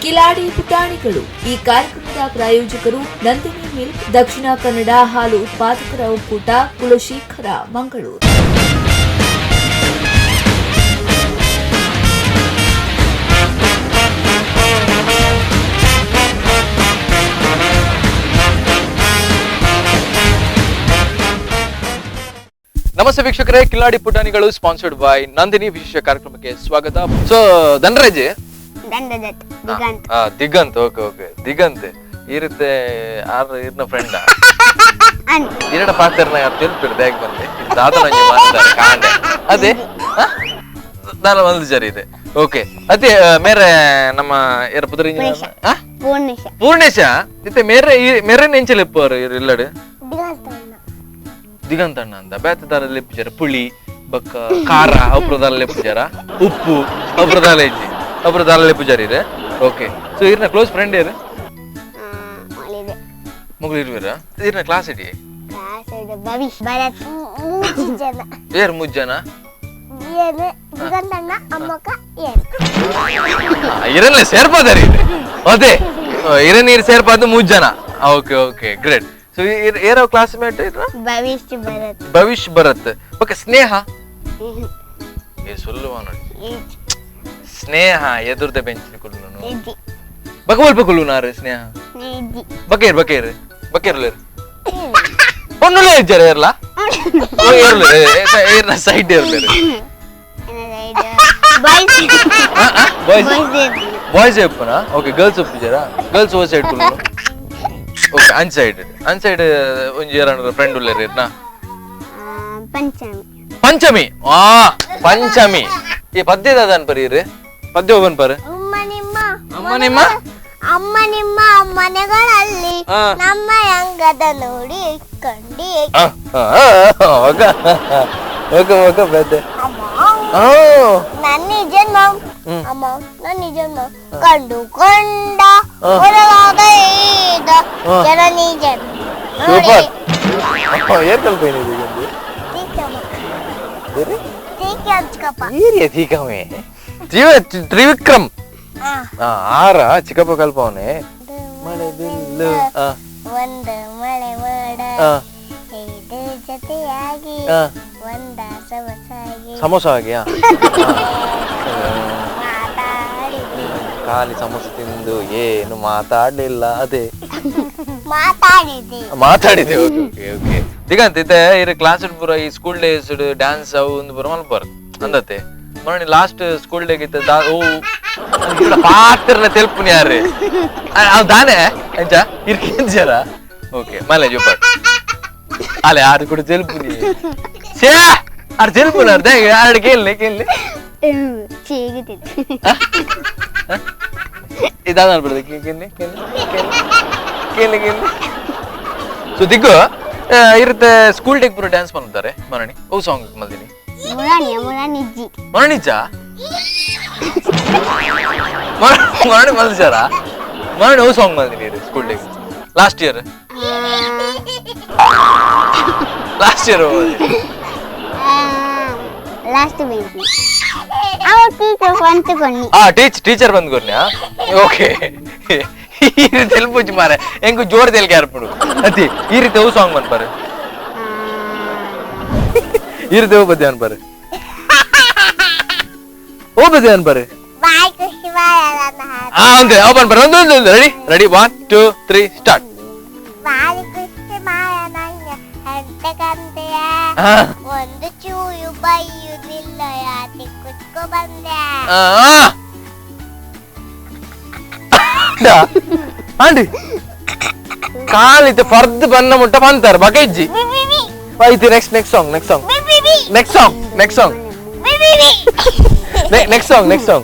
ಕಿಲಾಡಿ ಪುಟಾಣಿಗಳು ಈ ಕಾರ್ಯಕ್ರಮದ ಪ್ರಾಯೋಜಕರು ನಂದಿನಿ ಮಿಲ್ಕ್, ದಕ್ಷಿಣ ಕನ್ನಡ ಹಾಲು ಉತ್ಪಾದಕರ ಒಕ್ಕೂಟ, ಕುಲಶೇಖರ, ಮಂಗಳೂರು. ನಮಸ್ತೆ ವೀಕ್ಷಕರೇ, ಕಿಲಾಡಿ ಪುಟಾಣಿಗಳು ಸ್ಪಾನ್ಸರ್ಡ್ ಬೈ ನಂದಿನಿ ವಿಶೇಷ ಕಾರ್ಯಕ್ರಮಕ್ಕೆ ಸ್ವಾಗತ. ಸೊ ಧನರಾಜ್ ದಿಗಂತ್. ದಿಗಂತ್. ಓಕೆ ಓಕೆ ದಿಗಂತ್ ಈ ರೀತಿ ಆರ್ ಇರ್ನ ಫ್ರೆಂಡ್ ಎರಡ ಪಾತ್ರನ ತೆಲ್ಪಿರ್ ಬ್ಯಾಗ್ ಬಂದೆ ದಾದನ ಕಾಂಡೆ ಅದೇ ದಾನ ಒಂದು ಜರಿ ಇದೆ. ಓಕೆ ಅದೇ ಮೇರೆ ನಮ್ಮ ಯಾರ ಪುದರಿ ಪೂರ್ಣೇಶ. ಪೂರ್ಣೇಶ ಇತ್ತೆ ಮೇರೆ ಮೇರೆ ನೆಂಚಲಿಪ್ಪರು ಇಲ್ಲಡು ದಿಗಂತ ಅಣ್ಣ ಅಂದ ಬೇತ ದಾರ ಲೆಪ್ಪುಜಾರ ಪುಳಿ ಬಕ್ಕ ಖಾರ ಅಪ್ರದಾಲ ಲೆಪ್ಪುಜಾರ ಉಪ್ಪು ಅಪ್ರದಾಲ ಇಜ್ಜಿ ಅಪ್ರದಾಲ ಲೆಪ್ಪುಜಾರ ಇದೆ. ಓಕೆ ಸೊ ಇರ್ನ ಕ್ಲೋಸ್ ಫ್ರೆಂಡ್ ಏರು ಮಗಳು ಇರ್ವೀರ ಇರ್ನ ಕ್ಲಾಸ್ ಇಡಿ ಏರ್ ಮೂರು ಜನ ಇರಲ್ಲ ಸೇರ್ಪಾದಾರಿ ಅದೇ ಇರ ನೀರು ಸೇರ್ಪಾದ ಮೂರು ಜನ. Okay okay great. So ಏರೋ classmate Bhavish Bharat. Bhavish Bharat. Okay ಸ್ನೇಹ ಏ ಸೊಲ್ಲುವ ನೋಡಿ ಸ್ನೇಹ ಎದುರ್ದ ಬೆಂಚ್ ಕುಲ್ಲು ಬಕವಲ್ಪ ಕುಲ್ಲು ನಾರು ಸ್ನೇಹ ಬಕೇರ್ ಬಕೇರ್ ಬಕೇರ್ಲೇರು ಒನ್ನುಲೇ ಇಜ್ಜಾರ ಏರ್ಲ ಏರ್ಲೇರು ಏರ್ನ ಸೈಡ್ ಏರ್ಲೇರು ಬಾಯ್ಸ್ ಬಾಯ್ಸ್ ಎಪ್ಪನಾ? ಓಕೆ ಗರ್ಲ್ಸ್ ಒಪ್ಪಿಜಾರಾ? ಗರ್ಲ್ಸ್ ಓ ಸೈಡ್ ಕುಲ್ಲು. ಓಕೆ ಅನ್ ಸೈಡ್ ಅನ್ ಸೈಡ್ ಒಂಜಿ ಏರನ ಫ್ರೆಂಡ್ ಉಲ್ಲೇರು ಇರ್ನಾ? ಪಂಚಮಿ. ಪಂಚಮಿ ಆ ಪಂಚಮಿ ಈ ಪದ್ಯ ದಾದನ್ ಪರಿ ಇರು ಪದ್ಯ ಒಬ್ಬನ್ ಪರ್ ಅಮ್ಮ ನಿಮ್ಮ ಅಮ್ಮ ನಿಮ್ಮ ಅಮ್ಮ ನಿಮ್ಮ ಮನೆಗಳಲ್ಲಿ ನಮ್ಮ ಅಂಗದ ನೋಡಿ ಕಂಡಿ. ಓಕೆ ಓಕೆ ಬೇತೆ ನನ್ನ ಜನ್ಮ ಅಮ್ಮ ನನ್ನ ಜನ್ಮ ಕಂಡುಕೊಂಡ ಜನನಿ ಜನ್ಮ. ಸೂಪರ್. ಏರ್ ಕಲ್ಪೇನಿ ಜೀವ ತ್ರಿವಿಕ್ರಮ್ ಆರ ಚಿಕ್ಕಪ್ಪ ಕಲ್ಪವನೆ ಮಳೆ ಬಿಲ್ಲು ಒಂದು ಮಳೆ ಮೋಡ ಇದು ಜೊತೆಯಾಗಿ ಒಂದ ಸಮೋಸಾಗಿ ಸಮೋಸ ಆಗಿಯಾ ಖಾಲಿ ಸಮೋಸ ತಿಂದು ಏನು ಮಾತಾಡ್ಲಿಲ್ಲ. ಅದೇ ಮಾತಾಡಿದೆ ಮಾತಾಡಿದೆ. Okay okay okay Diganth ಇತ್ತೆ ಇರು ಕ್ಲಾಸ್ ಪೂರ ಈ school days dance ಅವು ಒಂದು ಪೂರ ಮಲ್ಪರ್ ಅಂದತ್ತೆ ಮೊನ್ನೆ ಲಾಸ್ಟ್ ಸ್ಕೂಲ್ ಡೇಗೆ ಇತ್ತ ಓ ಪಾತ್ರನ ತೆಲ್ಪುನಿ ಯಾರು ಅವ್ ದಾನೆ ಅಂಚ ಇರ್ಕೆಂಜರ. ಓಕೆ ಮಲೆ ಜೋಪಾಟ್ ಅಲೆ ಆರು ಕೂಡ ತೆಲ್ಪುನಿ ಸೇ ಆರು ತೆಲ್ಪುನ ಅರ್ಧ ಆರು ಕೇಳಲಿ ಕೇಳಲಿ ಇದಾದ ಬಿಡೋದು ಕೇಳಲಿ ಕೇಳಲಿ ಕೇಳಲಿ ಕೇಳಲಿ. ಸೊ ದಿಗ್ಗು ಇರುತ್ತೆ ಸ್ಕೂಲ್ ಡೇಗೆ ಪೂರ ಡ್ಯಾನ್ಸ್ ಮಾಡ್ತಾರೆ ಮರಣಿ ಓ ಸಾಂಗ್ ಮಲ್ದಿನಿ ಮರಣಿಜ ಮರಣಿ ಮಲ್ಜಾರ ಮರಣಿ ಓ ಸಾಂಗ್ ಮಲ್ದಿನಿ ಇದು school day last year last year last bench ಅವ ಟೀಚರ್ ಬಂದು ಕೊನ್ನಿ. ಆ ಟೀಚರ್ ಬಂದು ಕೊನ್ನಿ. ಓಕೆ ಈ ತೆಲ್ಪುಜಿ ಮಾರೆ ಎಂಕು ಜೋರ್ ತೆಲ್ಗೆ ಅರ್ಪುಡು ಅತಿ ಈ ರೀತಿ ಅವು ಸಾಂಗ್ ಅನ್ಪಾರೆ ಈ ರೀತಿ ಅವು ಬದ್ದೆ ಅನ್ಪಾರೆ ಓ ಬದ್ದೆ ಅನ್ಪಾರೆ ಅಂತೆ ಅವು ಅನ್ಪಾರೆ ಒಂದು ಒಂದು ready ready 1 2 3 start. ಒಂದು ಚೂರು ಬೈಯುವುದಿಲ್ಲ ಯಾತಿ ಕುತ್ಕೊ ಬಂದೆ. ಆಂಡಿ ಕಾಲಿತೆ ಫರ್ದ್ ಬನ್ನ ಮುಟ್ಟ ಬಂತಾರೆ ಬಗೆಜ್ಜಿ ಐತಿ. Next next song next song next song next song next song next song.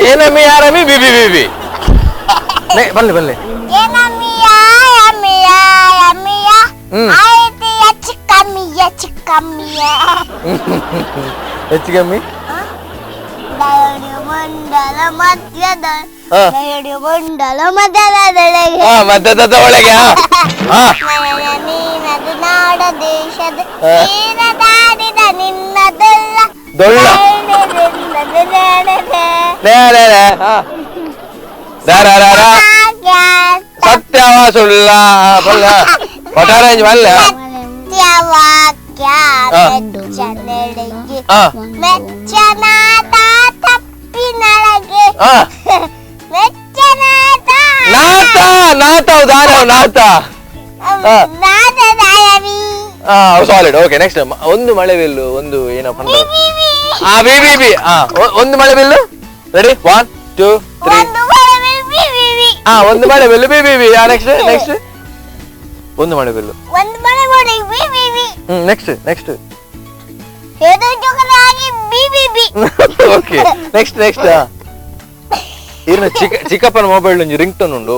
ಏನಮ್ಮಿ ಯಾರಮ್ಮಿ B B B B ಬನ್ನಿ ಬನ್ನಿ. ಹೆಚ್ಚು ಕಮ್ಮಿ ಮಧ್ಯದ ಒಳಗೆ ನಾಡ ದೇಶದ ನಿನ್ನದಲ್ಲ ಸತ್ಯವ ಸುಳ್ಳ ಬಲ್ಲ ಪಟಾರೇಂಜ್ ಬಲ್ಲ ಸತ್ಯವಾಕ್ಯ ಮೆಚ್ಚನೆಡೆಗೆ ಮೆಚ್ಚನಾದ ತಪ್ಪಿನೊಳಗೆ ಮೆಚ್ಚನಾದ ನಾತ ನಾತ ದಾನವ ನಾತ solid. Okay next ಒಂದು ಮಳೆ ಬಿಲ್ಲು ಒಂದು ಏನೋ B B B ಒಂದು ಮಳೆ ಬಿಲ್ಲು ರೆಡಿ 1 2 3 ಒಂದು ಮಳೆ bill B B B. Next next ಒಂದು ಮಳೆ ಬಿಲ್ಲು ಒಂದು ಮಳೆ B B B. Next next B B B. Okay next next. ಇರ್ನ ಚಿಕ್ಕ ಚಿಕ್ಕಪ್ಪನ ಮೊಬೈಲ್ ಒಂಜಿ ರಿಂಗ್ ಟೋನ್ ಉಂಡು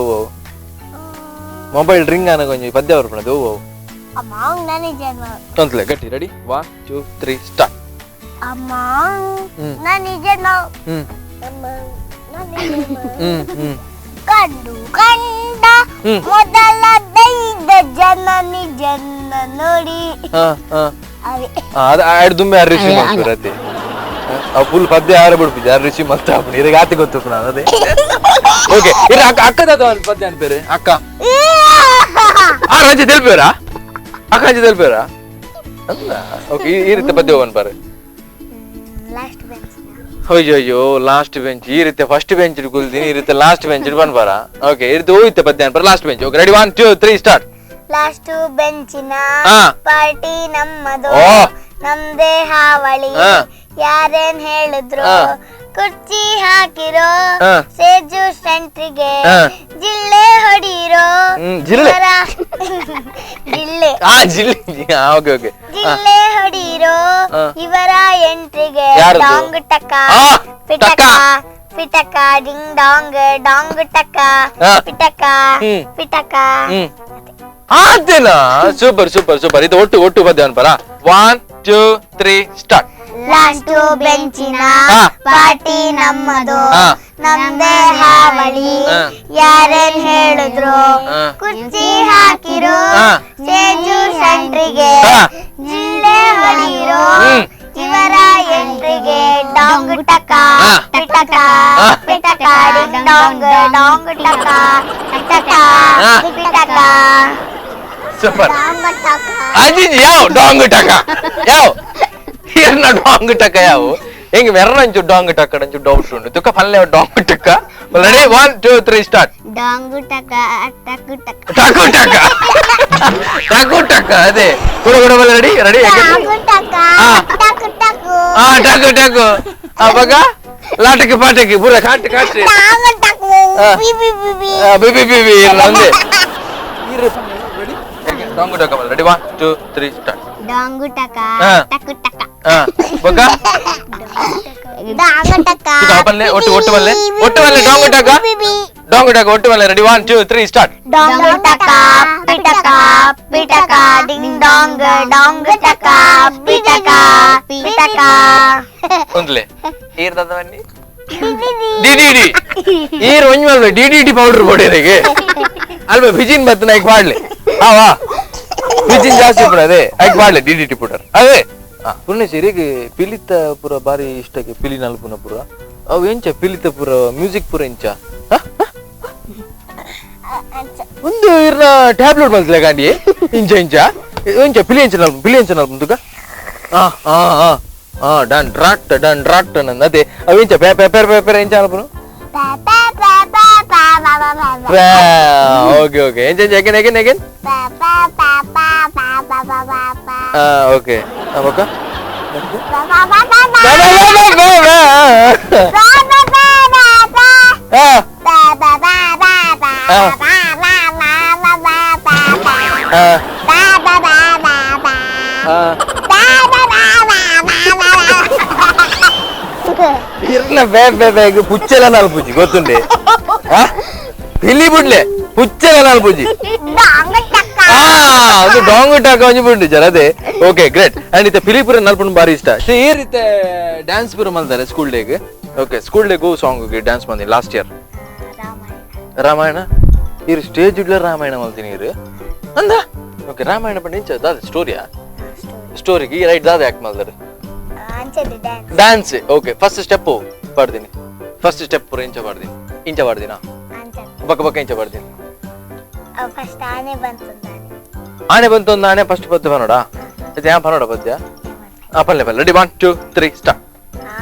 ಮೊಬೈಲ್ ರಿಂಗ್ ಅನಗ ಒಂಜಿ ಪದ್ಯ ಬರ್ಪಣದು ತೊಂತ್ಲೆ ಗಟ್ಟಿ ರೆಡಿ 1 2 3 ಸ್ಟಾರ್ಟ್. ಕಂಡು ಕಂಡ ಮೊದಲ ದೈದ ಜನನಿ ಜನ ನೋಡಿ ದುಮ್ಮೆ ಯಾರು ಋಷಿ ಮಾಡ್ತಾರೆ ಅವು ಫುಲ್ ಪದ್ಯ ಯಾರು ಬಿಡ್ಪಿದ್ದೆ ಯಾರು ಋಷಿ ಮಲ್ತ ಇರಗ ಆತಿ ಗೊತ್ತು ನಾನು ಅದೇ. ಓಕೆ ಇರ ಅಕ್ಕ ಅಕ್ಕದ ಪದ್ಯ ಅನ್ಪೇರೆ ಅಕ್ಕ ಆ ರಂಜಿ ತೆಲ್ಪೇರಾ ಅಕ್ಕ ರಂಜಿ ತೆಲ್ಪೇರಾ ಅಲ್ಲ. ಓಕೆ ಈ ರೀತಿ ಪದ್ಯ ಅನ್ಪಾರೆ. ಅಯ್ಯೋ ಅಯ್ಯೋ ಲಾಸ್ಟ್ ಬೆಂಚ್ ಈ ರೀತಿ ಫಸ್ಟ್ ಬೆಂಚ್ ಕುಲ್ದಿನಿ ಈ ರೀತಿ ಲಾಸ್ಟ್ ಬೆಂಚ್ ಬನ್ಬಾರ. ಓಕೆ ಈ ರೀತಿ ಹೋಯ್ತೆ ಪದ್ಯ ಅನ್ಪಾರ last bench. Okay ready 1 2 3 start. Last ಬೆಂಚಿನ party ನಮ್ಮದು ನಮ್ದೇ ಹಾವಳಿ ಯಾರೇನ್ ಹೇಳಿದ್ರು ಕುರ್ಚಿ ಹಾಕಿರೋ ಸೇಜು ಸೆಂಟ್ರಿಗೆ ಜಿಲ್ಲೆ ಹೊಡೀರೋ ಜಿಲ್ಲೆ ಜಿಲ್ಲೆ ಹೊಡೀರೋ ಇವರ ಎಂಟ್ರಿಗೆ ಡಾಂಗ್ ಟಕ Pitaka Pitaka ding dong dong ಟಕ Pitaka Pitaka. ಆತೇನಾ super super super. ಇದು ಒಟ್ಟು ಒಟ್ಟು ಪದ್ಯ ಅನ್ಪರ 1 2 3 ಸ್ಟಾರ್ಟ್. ಲಾಸ್ಟ್ ಬೆಂಚಿನ ಪಾರ್ಟಿ ನಮ್ಮದು ನಮ್ದೇ ಹಾವಳಿ ಯಾರೇನ್ ಹೇಳಿದ್ರು ಕುರ್ಚಿ ಹಾಕಿರೋ ಸೇಜು ಸೆಂಟ್ರಿಗೆ ಜಿಲ್ಲೆ ಹೊಡೀರೋ ಇವರ ಎಂಟ್ರಿಗೆ ಡಾಂಗ್ ಟಕ Pitaka Pitaka ding dong dong ಟಕ ಪಿಟಕ ಪಿಟಕ. ಸೂಪರ್ ಅಜಿಜಿ ಯಾವ ಡಾಂಗ್ ಟಕ ಯಾವ ಎರ್ನ ಡಾಂಗ್ ಟಕ ಯಾವ ಹೆಂಗ್ ಮೆರ್ನಂಚು ಡಾಂಗ್ ಟಕ ನಂಚು ಡೌಟ್ ಉಂಟು ತುಕ್ಕ ಪಲ್ಲೆ ಡಾಂಗ್ ಟಕ. Ready 1 2 3 start. ಡಾಂಗು ಟಕ ಟಕು ಟಕ ಟಕು ಟಕ ಟಕು ಟಕ ಅದೇ ಕೂಡ ಕೂಡ ಬಲ್ಲ ರೆಡಿ ರೆಡಿ ಟಕು ಟಕ ಟಕು ಟಕು ಟಕು ಟಕು ಅವಾಗ ಲಾಟಕ್ಕೆ ಪಾಟಕ್ಕೆ ಪೂರ ಕಾಟು ಕಾಟು ಡಾಂಗು ಟಕು B B B B B B B B ಇಲ್ಲ ಅಂದೆ ಡಾಂಗು ಟಕ ಬಲ್ಲ ರೆಡಿ 1 2 3 ಸ್ಟಾರ್ಟ್. ಡಾಂಗು ಟಕ ಟಕು ಟಕ ಬಗ್ಗ ಡಾಂಗು ಟಕ ಬಲ್ಲೆ ಒಟ್ಟು ಒಟ್ಟು ಬಲ್ಲೆ ಒಟ್ಟು ಬಲ್ಲೆ ಡಾಂಗು ಟಕ ಡಾಂಗು ಟಕ ಒಟ್ಟು ಬಲ್ಲೆ ರೆಡಿ 1 2 3 ಸ್ಟಾರ್ಟ್. ಡಾಂಗು ಟಕ Pitaka Pitaka ding dong dong ಟಕ ಪಿಟಕ ಪಿಟಕ. ಒಂದ್ಲೆ ಏರ್ದದ ಬನ್ನಿ D D D ಏರ್ ಒಂಜಿ ಮಲ್ಪೆ D D D powder ಕೊಡಿರಿಗೆ ಅಲ್ಪ ಬಿಜಿನ್ ಬತ್ತ ನೈಕ್ ಮಾಡ್ಲಿ ವಾ ಬಿಜಿನ್ ಜಾಸ್ತಿ ಪುಡ ಅದೇ ಐಕ್ ಮಾಡ್ಲಿ D D T powder ಅದೇ. ಪುಣ್ಯ ಸಿರಿಗೆ ಪಿಲಿತ ಪುರ ಬಾರಿ ಇಷ್ಟಕ್ಕೆ ಪಿಲಿ ನಲ್ಪುನ ಪುರ ಅವು ಎಂಚ ಪಿಲಿತ ಪೂರ ಮ್ಯೂಸಿಕ್ ಪೂರ ಎಂಚ ಒಂದು ಇರ್ನ ಟ್ಯಾಬ್ಲೆಟ್ ಮಲ್ತಲೆ ಗಾಂಡಿ ಇಂಚ ಇಂಚ ಎಂಚ ಪಿಲಿ ಎಂಚ ನಲ್ಪ ಪಿಲಿ ಎಂಚ ನಲ್ಪ ತುಗ ಆ ಆ ಆ ಆ done rot done rot ನಂದ ಅದೇ ಅವು ಎಂಚ pay pay pay pay ಎಂಚ ಅಲ್ಪನು okay okay ಎಂಚ ಎಂಚ again again again okay ಬೊಕ್ಕ ಇರ್ನ ಬೇ ಬೇ ಬೇಗ ಪುಚ್ಚೆಲ ನಾಲ್ಪುಜಿ ಗೊತ್ತುಂಡೆ ಪಿಲಿ ಬುಡ್ಲೆ ಪುಚ್ಚೆಲ ನಾಲ್ಪುಜಿ ಅದು ಡಾಂಗ್ ಟಾಕ ಒಂಜಿ ಬುಂಡು ಜರ ಅದೇ okay great and ಇತ್ತೆ ಪಿಲಿಪುರ ನಲ್ಪುಂಡು ಬಾರಿ ಇಷ್ಟ. ಸೊ ಈ ರೀತಿ ಡ್ಯಾನ್ಸ್ ಪೂರ ಮಲ್ತಾರೆ ಸ್ಕೂಲ್ ಡೇಗೆ. ಓಕೆ ಸ್ಕೂಲ್ ಡೇಗೂ ಸಾಂಗ್ ಡ್ಯಾನ್ಸ್ ಬಂದಿ ಲಾಸ್ಟ್ ಇಯರ್ ರಾಮಾಯಣ ಇರು ಸ್ಟೇಜ್ ಇಡ್ಲ ರಾಮಾಯಣ ಮಲ್ತೀನಿ ಇರು ಅಂದ. ಓಕೆ ರಾಮಾಯಣ ಪಂಡ ಇಂಚ ದಾದ ಸ್ಟೋರಿಯಾ ಸ್ಟೋರಿಗೆ ಈ ರೈಟ್ ದಾದ ಯಾಕೆ ಮಲ್ದಾರೆ dance. Okay first step ಪಾಡ್ತೀನಿ first step ಪೂರ ಇಂಚ ಪಾಡ್ತೀನಿ ಇಂಚ ಪಾಡ್ದಿನ ಬಕ್ಕ ಬಕ್ಕ ಇಂಚ ಪಾಡ್ತೀನಿ ಫಸ್ಟ್ ಆನೆ ಬಂತು ಆನೆ ಬಂತು ಒಂದು ಆನೆ ಫಸ್ಟ್ ಪದ್ಯ ಬನ್ನೋಡ ಯಾ ಬನ್ನೋಡ ಪದ್ಯ ಆ ಪಲ್ಲೆ ಪಲ್ಲೆ ರೆಡಿ 1 2 3 ಸ್ಟಾರ್ಟ್.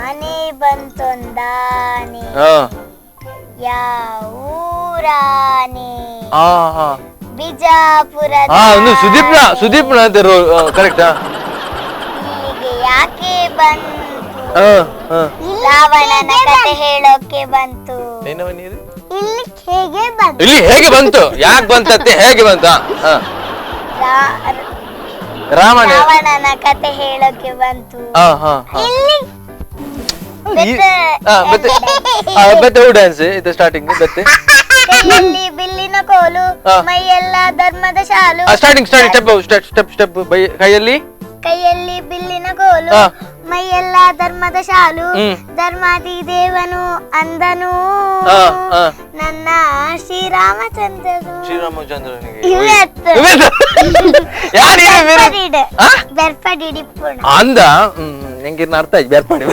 ಆನೆ ಬಂತೊಂದಾನೆ ಯಾವೂರಾನೆ ಬಿಜಾಪುರ ಒಂದು ಸುದೀಪ್ನ ಸುದೀಪ್ನ ಕರೆಕ್ಟಾ ಇಲ್ಲಿಗೆ ಯಾಕೆ ಬಂತು ರಾವಣನ ಕತೆ ಹೇಳೋಕೆ ಬಂತು ಇಲ್ಲಿ ಹೇಗೆ ಬಂತು ಇಲ್ಲಿ ಹೇಗೆ ಬಂತು ಯಾಕೆ ಬಂತತ್ತೆ ಹೇಗೆ ಬಂತ ರಾವಣನ ಕತೆ ಹೇಳೋಕೆ ಬಂತು ಇಲ್ಲಿ ಬೆತ್ತೆ ಡ್ಯಾನ್ಸ್ ಇದು ಸ್ಟಾರ್ಟಿಂಗ್ ಬೆತ್ತೆ ಕೈಯಲ್ಲಿ ಬಿಲ್ಲಿನ ಕೋಲು ಮೈಯೆಲ್ಲ ಧರ್ಮದ ಶಾಲು starting starting step step step by ಕೈಯಲ್ಲಿ ಕೈಯಲ್ಲಿ ಬಿಲ್ಲಿನ ಕೋಲು ಮೈಯೆಲ್ಲ ಧರ್ಮದ ಶಾಲು ಧರ್ಮಾದಿ ದೇವನು ಅಂದನು ನನ್ನ ಶ್ರೀರಾಮಚಂದ್ರನು ಶ್ರೀರಾಮಚಂದ್ರನಿಗೆ ಅಂದ ಹೆಂಗಿರ್ನ ಅರ್ಥ ಆಯ್ತು ಬೇರ್ಪಡಿ.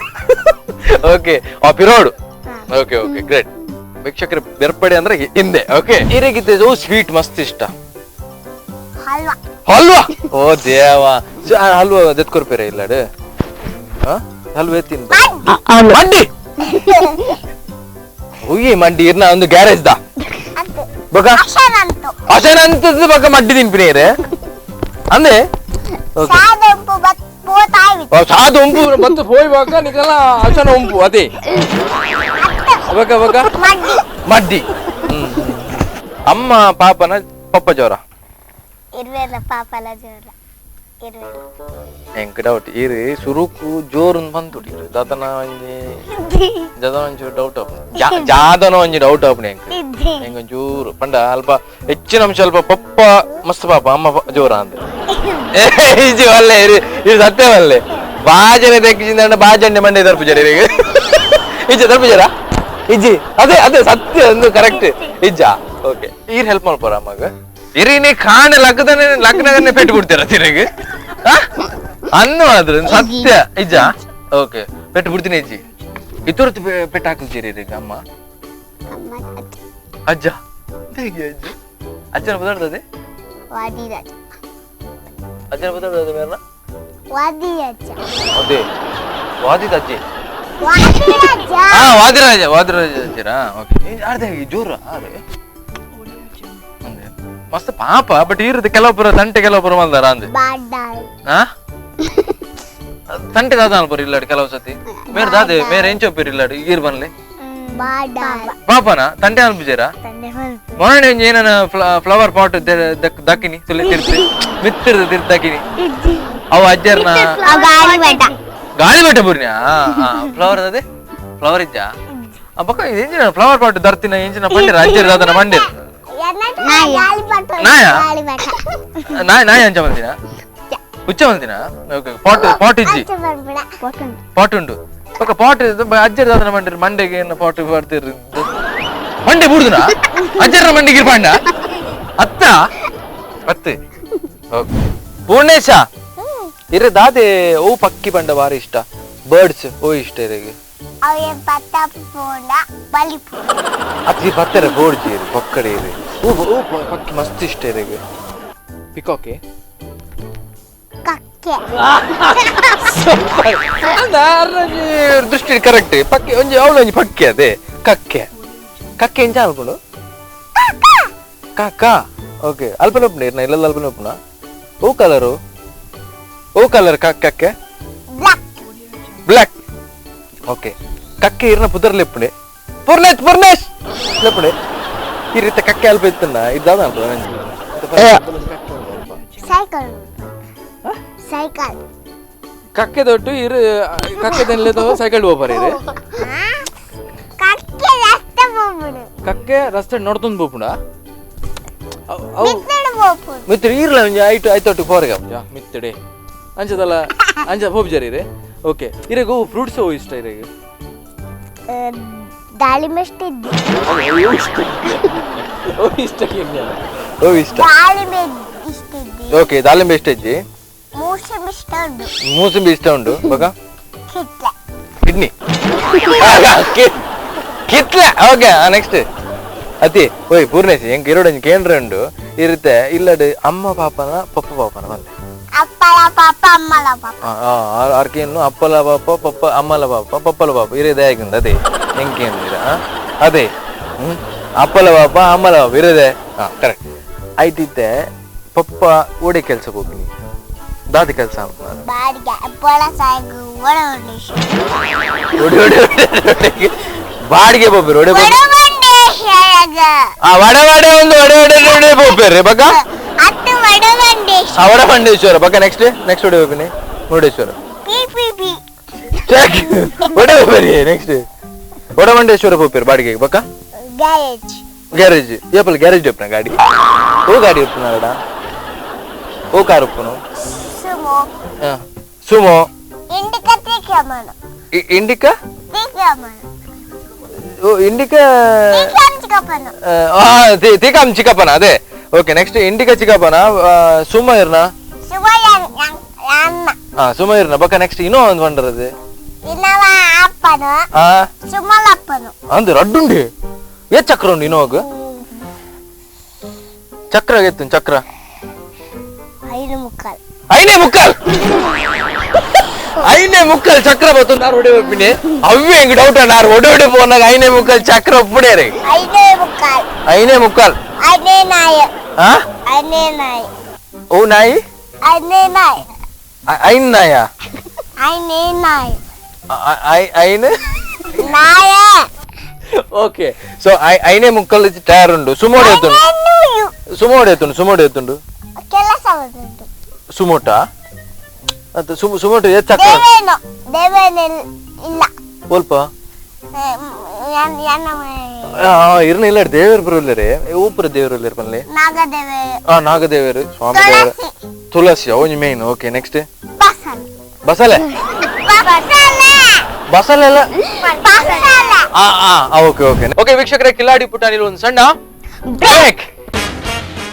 ಓಕೆ ಆ ಪಿರೋಡು okay okay great ವೀಕ್ಷಕರು ಬೆರ್ಪಡೆ ಅಂದ್ರೆ ಹಿಂದೆ. ಓಕೆ ಈರೆಗಿದ್ದ ಸ್ವೀಟ್ ಮಸ್ತ್ ಇಷ್ಟ ಹಲ್ವಾ ಹಲ್ವಾ ಓ ದೇವ ಹಲ್ವಾ ದೆತ್ಕೊರ್ಪೇರ ಇಲ್ಲಾಡು ಹಲ್ವೆ ತಿನ್ ಮಂಡಿ ಒಯ್ಯಿ ಮಂಡಿ ಇರ್ನ ಒಂದು ಗ್ಯಾರೇಜ್ ದಾ ಬಕ ಅಶನಂತದ್ದು ಬಕ ಮಡ್ಡಿ ತಿನ್ಪಿನೇರೆ ಅಂದೆ ಸಾದು ಉಂಪು ಮತ್ತು ಪೋಯ್ ಬಾಕ ನಿಕಲ ಅಶನ ಉಂಪು ಅದೇ ಬಕ ಬಕ ಮಡ್ಡಿ. ಅಮ್ಮ ಪಾಪನ ಪಪ್ಪ ಜೋರ ಇರ್ವೇರ ಪಾಪಲ ಜೋರ ಇರ್ವೇರ ಎಂಕ್ ಡೌಟ್ ಇರು ಸುರುಕು ಜೋರು ಬಂತು ದಾತನ ಒಂಜಿ ಜದ ಒಂಚೂರು ಡೌಟ್ ಆಪುಂಡು ಜಾದನ ಒಂಜಿ ಡೌಟ್ ಆಪುಂಡು ಎಂಕ್ ಎಂಕ್ ಒಂಚೂರು ಪಂಡ ಅಲ್ಪ ಹೆಚ್ಚಿನ ಅಂಶ ಅಲ್ಪ ಪಪ್ಪ ಮಸ್ತ್ ಪಾಪ ಅಮ್ಮ ಜೋರ ಅಂತ ಇಜಿ ವಲ್ಲೆ ಇರು ಇರು ಸತ್ಯ ವಲ್ಲೆ ಬಾಜನೆ ತೆಕ್ಕಿಸಿಂದ ಬಾಜಣ್ಣೆ ಮಂಡೆ ತರ್ಪುಜಾರ ಇರಿಗೆ ಇಜ್ಜ ತರ್ಪುಜಾರ ಇಜ್ಜಿ ಅದೇ ಅದೇ ಸತ್ಯ ಒಂದು ಕರೆಕ್ಟ್ ಇಜ್ಜ. ಓಕೆ ಈರ್ ಹೆಲ್ಪ್ ಮಾಡ್ಪೋರ ಅಮ್ಮಗ ಇರೀನಿ ಕಾಣೆ ಲಗ್ಗದನೆ ಲಗ್ನಗನ್ನೇ ಪೆಟ್ಟು ಬಿಡ್ತೀರ ತಿರುಗಿ ಅನ್ನ ಮಾತ್ರ ಸತ್ಯ ಇಜ್ಜ. ಓಕೆ ಪೆಟ್ಟು ಬಿಡ್ತೀನಿ ಇಜ್ಜಿ ಇತುರ್ತು ಪೆಟ್ಟು ಹಾಕುತ್ತೀರಿ ಈಗ ಅಮ್ಮ ಅಜ್ಜ ಹೇಗೆ ಅಜ್ಜ ಅಜ್ಜನ ಬದಲಾಡ್ತದೆ ಅಜ್ಜನ ಬದಲಾಡ್ತದೆ ಮೇರ್ನ ಅದೇ ವಾದಿದ ಅಜ್ಜಿ ಹಾ ವಾದಿರಾಜ ವಾದಿರಾಜ ಅಜ್ಜಿರಾ. ಓಕೆ ಅರ್ಧ ಹೇಗೆ ಜೋರು ಅದೇ ಮಸ್ತ್ ಪಾಪ ಬಟ್ ಇರುತ್ತೆ ಕೆಲವೊಬ್ಬರು ತಂಟೆ ಕೆಲವೊಬ್ಬರು ಮಲ್ದಾರ ಅಂದೆ ತಂಟೆ ದಾದ ಅಲ್ಪರು ಇಲ್ಲಾಡು ಕೆಲವು ಸತಿ ಮೇರೆ ದಾದೆ ಮೇರೆ ಎಂಚೊಪ್ಪಿರು ಇಲ್ಲಾಡು ಈರ್ ಬನ್ಲಿ ಪಾಪನ ತಂಟೆ ಅನ್ಪುಜೇರಾ ಮೊನ್ನೆ ಒಂಜಿ ಏನನ ಫ್ಲವರ್ ಪಾಟ್ ದಕ್ಕಿನಿ ತುಲಿ ತಿರ್ತಿ ಮಿತ್ತಿರ್ದು ತಿರ್ತಿ ದಕ್ಕಿನಿ ಅವು ಅಜ್ಜರ್ನ ಗಾಳಿ ಬಟ್ಟ ಬುರ್ನ್ಯಾ ಫ್ಲವರ್ ಅದೇ ಫ್ಲವರ್ ಇಜ್ಜಾ ಬಕ್ಕ ಎಂಜಿನ ಫ್ಲವರ್ ಪಾಟ್ ದರ್ತಿನ ಎಂಜಿನ ಪಂಡಿರ ಅಜ್ಜರ್ ದಾದನ ಮಂಡಿರ್ ನಾಯ ನಾಯ ನಾಯ ಅಂಚ ಬಂದಿನ ಹುಚ್ಚ ಬಂದಿನ. Okay pot pot ಇಜ್ಜಿ ಪಾಟ್ ಉಂಟು ಪಕ್ಕ ಪಾಟ್ ಅಜ್ಜರ್ ದಾದನ ಮಂಡಿರ್ ಮಂಡೆಗೆ ಏನು ಪಾಟ್ ಬರ್ತಿರ್ ಮಂಡೆ ಬುಡ್ದುನ ಅಜ್ಜರ್ನ ಮಂಡಿಗೆ ಪಾಂಡ ಅತ್ತ ಅತ್ತೆ. ಓಕೆ ಪೂರ್ಣೇಶ ಇರೆ ದಾದೆ ಓ ಪಕ್ಕಿ ಪಂಡ ಬಾರಿ ಇಷ್ಟ ಬರ್ಡ್ಸ್ ಓ ಇಷ್ಟ ಇರೆಗೆ ಅವೇನ್ ಪತ್ತ ಪೋಂಡ ಬಲಿಪು ಅತಿ ಪತ್ತರ ಬೋರ್ಜಿ ಪಕ್ಕಡೆ ಇದೆ. ಓ ಪಕ್ಕಿ ಮಸ್ತ್ ಇಷ್ಟ ಇರಗೆ. ಪಿಕಾಕೆ ಕಕ್ಕೆ ದೃಷ್ಟಿ ಕರೆಕ್ಟ್. ಪಕ್ಕಿ ಒಂಜಿ ಅವಳು ಒಂಜಿ ಪಕ್ಕಿ ಅದೇ ಕಕ್ಕೆ ಕಕ್ಕೆ ಎಂಚ ಅನ್ಕೊಂಡು ಕಾಕ. ಓಕೆ ಅಲ್ಪನ ಒಪ್ಪುನ ಇರ್ನ ಇಲ್ಲ ಅಲ್ಪನ ಒಪ್ಪುನ. ಓ ಕಲರು ಓ ಕಲರ್ ಕಕ್ಕೆ ಬ್ಲ್ಯಾಕ್. ಓಕೆ ಕಕ್ಕೆ ಇರ್ನ ಪುದರ್ ಲೆಪ್ಪುಂಡೆ ಪೂರ್ಣೇಶ್ ಪೂರ್ಣೇಶ್ ಲೆಪ್ಪುಂಡೆ ಈ ರೀತಿ ಕಕ್ಕೆ ಅಲ್ಪ ಇತ್ತನ್ನ ಇದ್ದಾದ ಸೈಕಲ್ ಸೈಕಲ್ ಕಕ್ಕೆ ದೊಡ್ಡ ಇರು ಕಕ್ಕೆ ದನ್ಲೇದೋ ಸೈಕಲ್ ಹೋಗ್ಬಾರ ಇರು ಕಕ್ಕೆ ರಸ್ತೆ ಹೋಗ್ಬಿಡು ಕಕ್ಕೆ ರಸ್ತೆ ನೋಡ್ತಂದು ಬೋಪುಂಡ ಮಿತ್ತಡು ಮಿತ್ರ ಇರ್ಲ ಒಂಜಿ ಐಟು ಐತೊಟ್ಟು ಪೋರ್ಗ ಮಿತ್ತಡೆ ಅಂಚದಲ್ಲ ಅಂಚ ಹೋಗ್ಜಾರಿ ರೇ. ಓಕೆ ಇರೆಗು ಫ್ರೂಟ್ಸ್ ಹೋ ಇಷ್ಟ ಇರೆಗೆ? ದಾಳಿಂಬೆ ಇಷ್ಟ ಇದ್ದಿ. ಓ ಇಷ್ಟ ಓ ಇಷ್ಟ ದಾಳಿಂಬೆ ಇಷ್ಟ ಇದ್ದಿ. ಓಕೆ ದಾಳಿಂಬೆ ಇಷ್ಟ ಇಜ್ಜಿ. ಮೂಸಂಬಿ ಇಷ್ಟ ಉಂಟು. ಮೂಸಂಬಿ ಇಷ್ಟ ಉಂಟು. ಬಗ ಕಿತ್ಲೆ ಕಿಡ್ನಿ ಕಿತ್ಲೆ. ಓಕೆ ನೆಕ್ಸ್ಟ್ ಅತಿ ಓಯ್ ಪೂರ್ಣೇಶ್ ಎಂಕ್ ಇರೋಡು ಕೇಂದ್ರ ಉಂಡು ಇರುತ್ತೆ ಇಲ್ಲಡು ಅಮ್ಮ ಪಾಪನ ಪಪ್ಪ ಪಾಪನ ಬಲ್ಲೆ ಅಪ್ಪಲ ಪಾಪ ಅಮ್ಮಲ ಪಾಪ ಆರ್ಕೇನು ಅಪ್ಪಲ ಪಾಪ ಪಪ್ಪ ಅಮ್ಮಲ ಪಾಪ ಪಪ್ಪಲ ಪಾಪ ಇರೋದೇ ಆಗಿಂದ ಅದೇ ಎಂಕೇನು ಅದೇ ಅಪ್ಪಲ ಪಾಪ ಅಮ್ಮಲ ಪಾಪ ಇರೋದೆ. ಹಾಂ ಕರೆಕ್ಟ್ ಆಯ್ತಿತ್ತೆ. ಪಪ್ಪ ಓಡೆ ಕೆಲಸಕ್ಕೆ ಹೋಗ್ತೀನಿ ದಾದಿ ಕೆಲಸ ಬಾಡಿಗೆ ಬೋಪೇರು ಒಡೆ ವಡ ವಡೆ ಒಂದು ವಡೆ ವಡೆ ಒಡೆ ಬೋಪೇರು ಬಕ್ಕ ವಡ ಮಂಡೇಶ್ವರ ಬಕ್ಕ ನೆಕ್ಸ್ಟ್ ನೆಕ್ಸ್ಟ್ ಒಡೆ ಹೋಗ್ತೀನಿ ಮುರುಡೇಶ್ವರ ಒಡೆ ಹೋಗ್ಬೇರಿ ನೆಕ್ಸ್ಟ್ ವಡ ಮಂಡೇಶ್ವರ ಹೋಗ್ಬೇರು ಬಾಡಿಗೆ ಬಕ್ಕ ಗ್ಯಾರೇಜ್ ಗ್ಯಾರೇಜ್ ಏಪಲ್ ಗ್ಯಾರೇಜ್ ಒಪ್ಪನ ಗಾಡಿ ಓ ಗಾಡಿ ಒಪ್ಪುನ ಓ ಕಾರ್ ಒಪ್ಪುನು Sumo Sumo Indica ತೀಕಮನು Indica ತೀಕಮನು ಓ ಇಂಡಿಕಾ ತೀಕಂ ಚಿಕ್ಕಪ್ಪನು ತೀಕಂ ಚಿಕ್ಕಪ್ಪನ ಅದೇ. Okay next Indica ಚಿಕ್ಕಪ್ಪನ ಸುಮೋ ಇರ್ನ ಸುಮೋ ಅನ್ನ ಹಾ ಸುಮೋ ಇರ್ನ ಬಕ್ಕ ನೆಕ್ಸ್ಟ್ ಇನ್ನೂ ಒಂದು ಬಂಡರದು ಇನ್ನವ ಅಪ್ಪನು ಸುಮಲಪ್ಪನು ಅಂದು ರಡ್ಡುಂಡು ಏ ಚಕ್ರ ಉಂಡು ಇನ್ನೋಗ ಚಕ್ರ ಎತ್ತು ಚಕ್ರ ಐದು ಮುಕ್ಕಾಲ್ ಐನೇ ಮುಕ್ಕಾಲ್ ಐನೇ ಮುಕ್ಕಾಲ್ ಚಕ್ರ ಬತ್ತು ನಾರು ಒಡೆ ಒಪ್ಪಿನಿ ಅವೇ ಹೆಂಗ್ ಡೌಟ್ ನಾರು ಒಡೆ ಒಡೆ ಪೋನಾಗ ಐನೇ ಮುಕ್ಕಾಲ್ ಚಕ್ರ ಒಪ್ಪುಡೇ ರೀ ಐದೇ ಮುಕ್ಕಾಲ್ ಐನೇ ಮುಕ್ಕಾಲ್ ಐದೇ ನಾಯಿ ಆ ಐದೇ ನಾಯಿ ಓ ನಾಯಿ ಐದೇ ನಾಯಿ ಐನ್ ನಾಯ ಐನೇ ನಾಯಿ ಐನ್ ನಾಯ. ಓಕೆ ಸೊ ಐನೇ ಮುಕ್ಕಾಲ್ ಟೈರ್ ಉಂಡು ಸುಮೋಡೆ ಎತ್ತುಂಡು ಸುಮೋಡೆ ಎತ್ತುಂಡು ಸುಮೋಡೆ ಎತ್ತುಂಡು ಕೆಲಸ ಉಂಟು ಸುಮೋಟ ಅಂತ ಸುಮೋಟ ಏ ಚಕ್ರ ದೇವೇನು ದೇವೇನು ಇಲ್ಲ ಒಲ್ಪ ಇರ್ನ ಇಲ್ಲ ದೇವರು ಬರುಲ್ಲ ರೇ ಊಪುರ ದೇವರು ಇಲ್ಲ ಪನ್ಲೆ ನಾಗದೇವರು ಆ ನಾಗದೇವರು ಸ್ವಾಮಿ ದೇವರು ತುಳಸಿ ಅವು main. Okay next ಬಸಳೆ ಬಸಳೆ ಬಸಳೆ ಅಲ್ಲ ಆ ಆ okay okay okay ವೀಕ್ಷಕರೇ ಕಿಲಾಡಿ ಪುಟಾಣಿಲಿ ಒಂದು ಸಣ್ಣ ಬ್ರೇಕ್.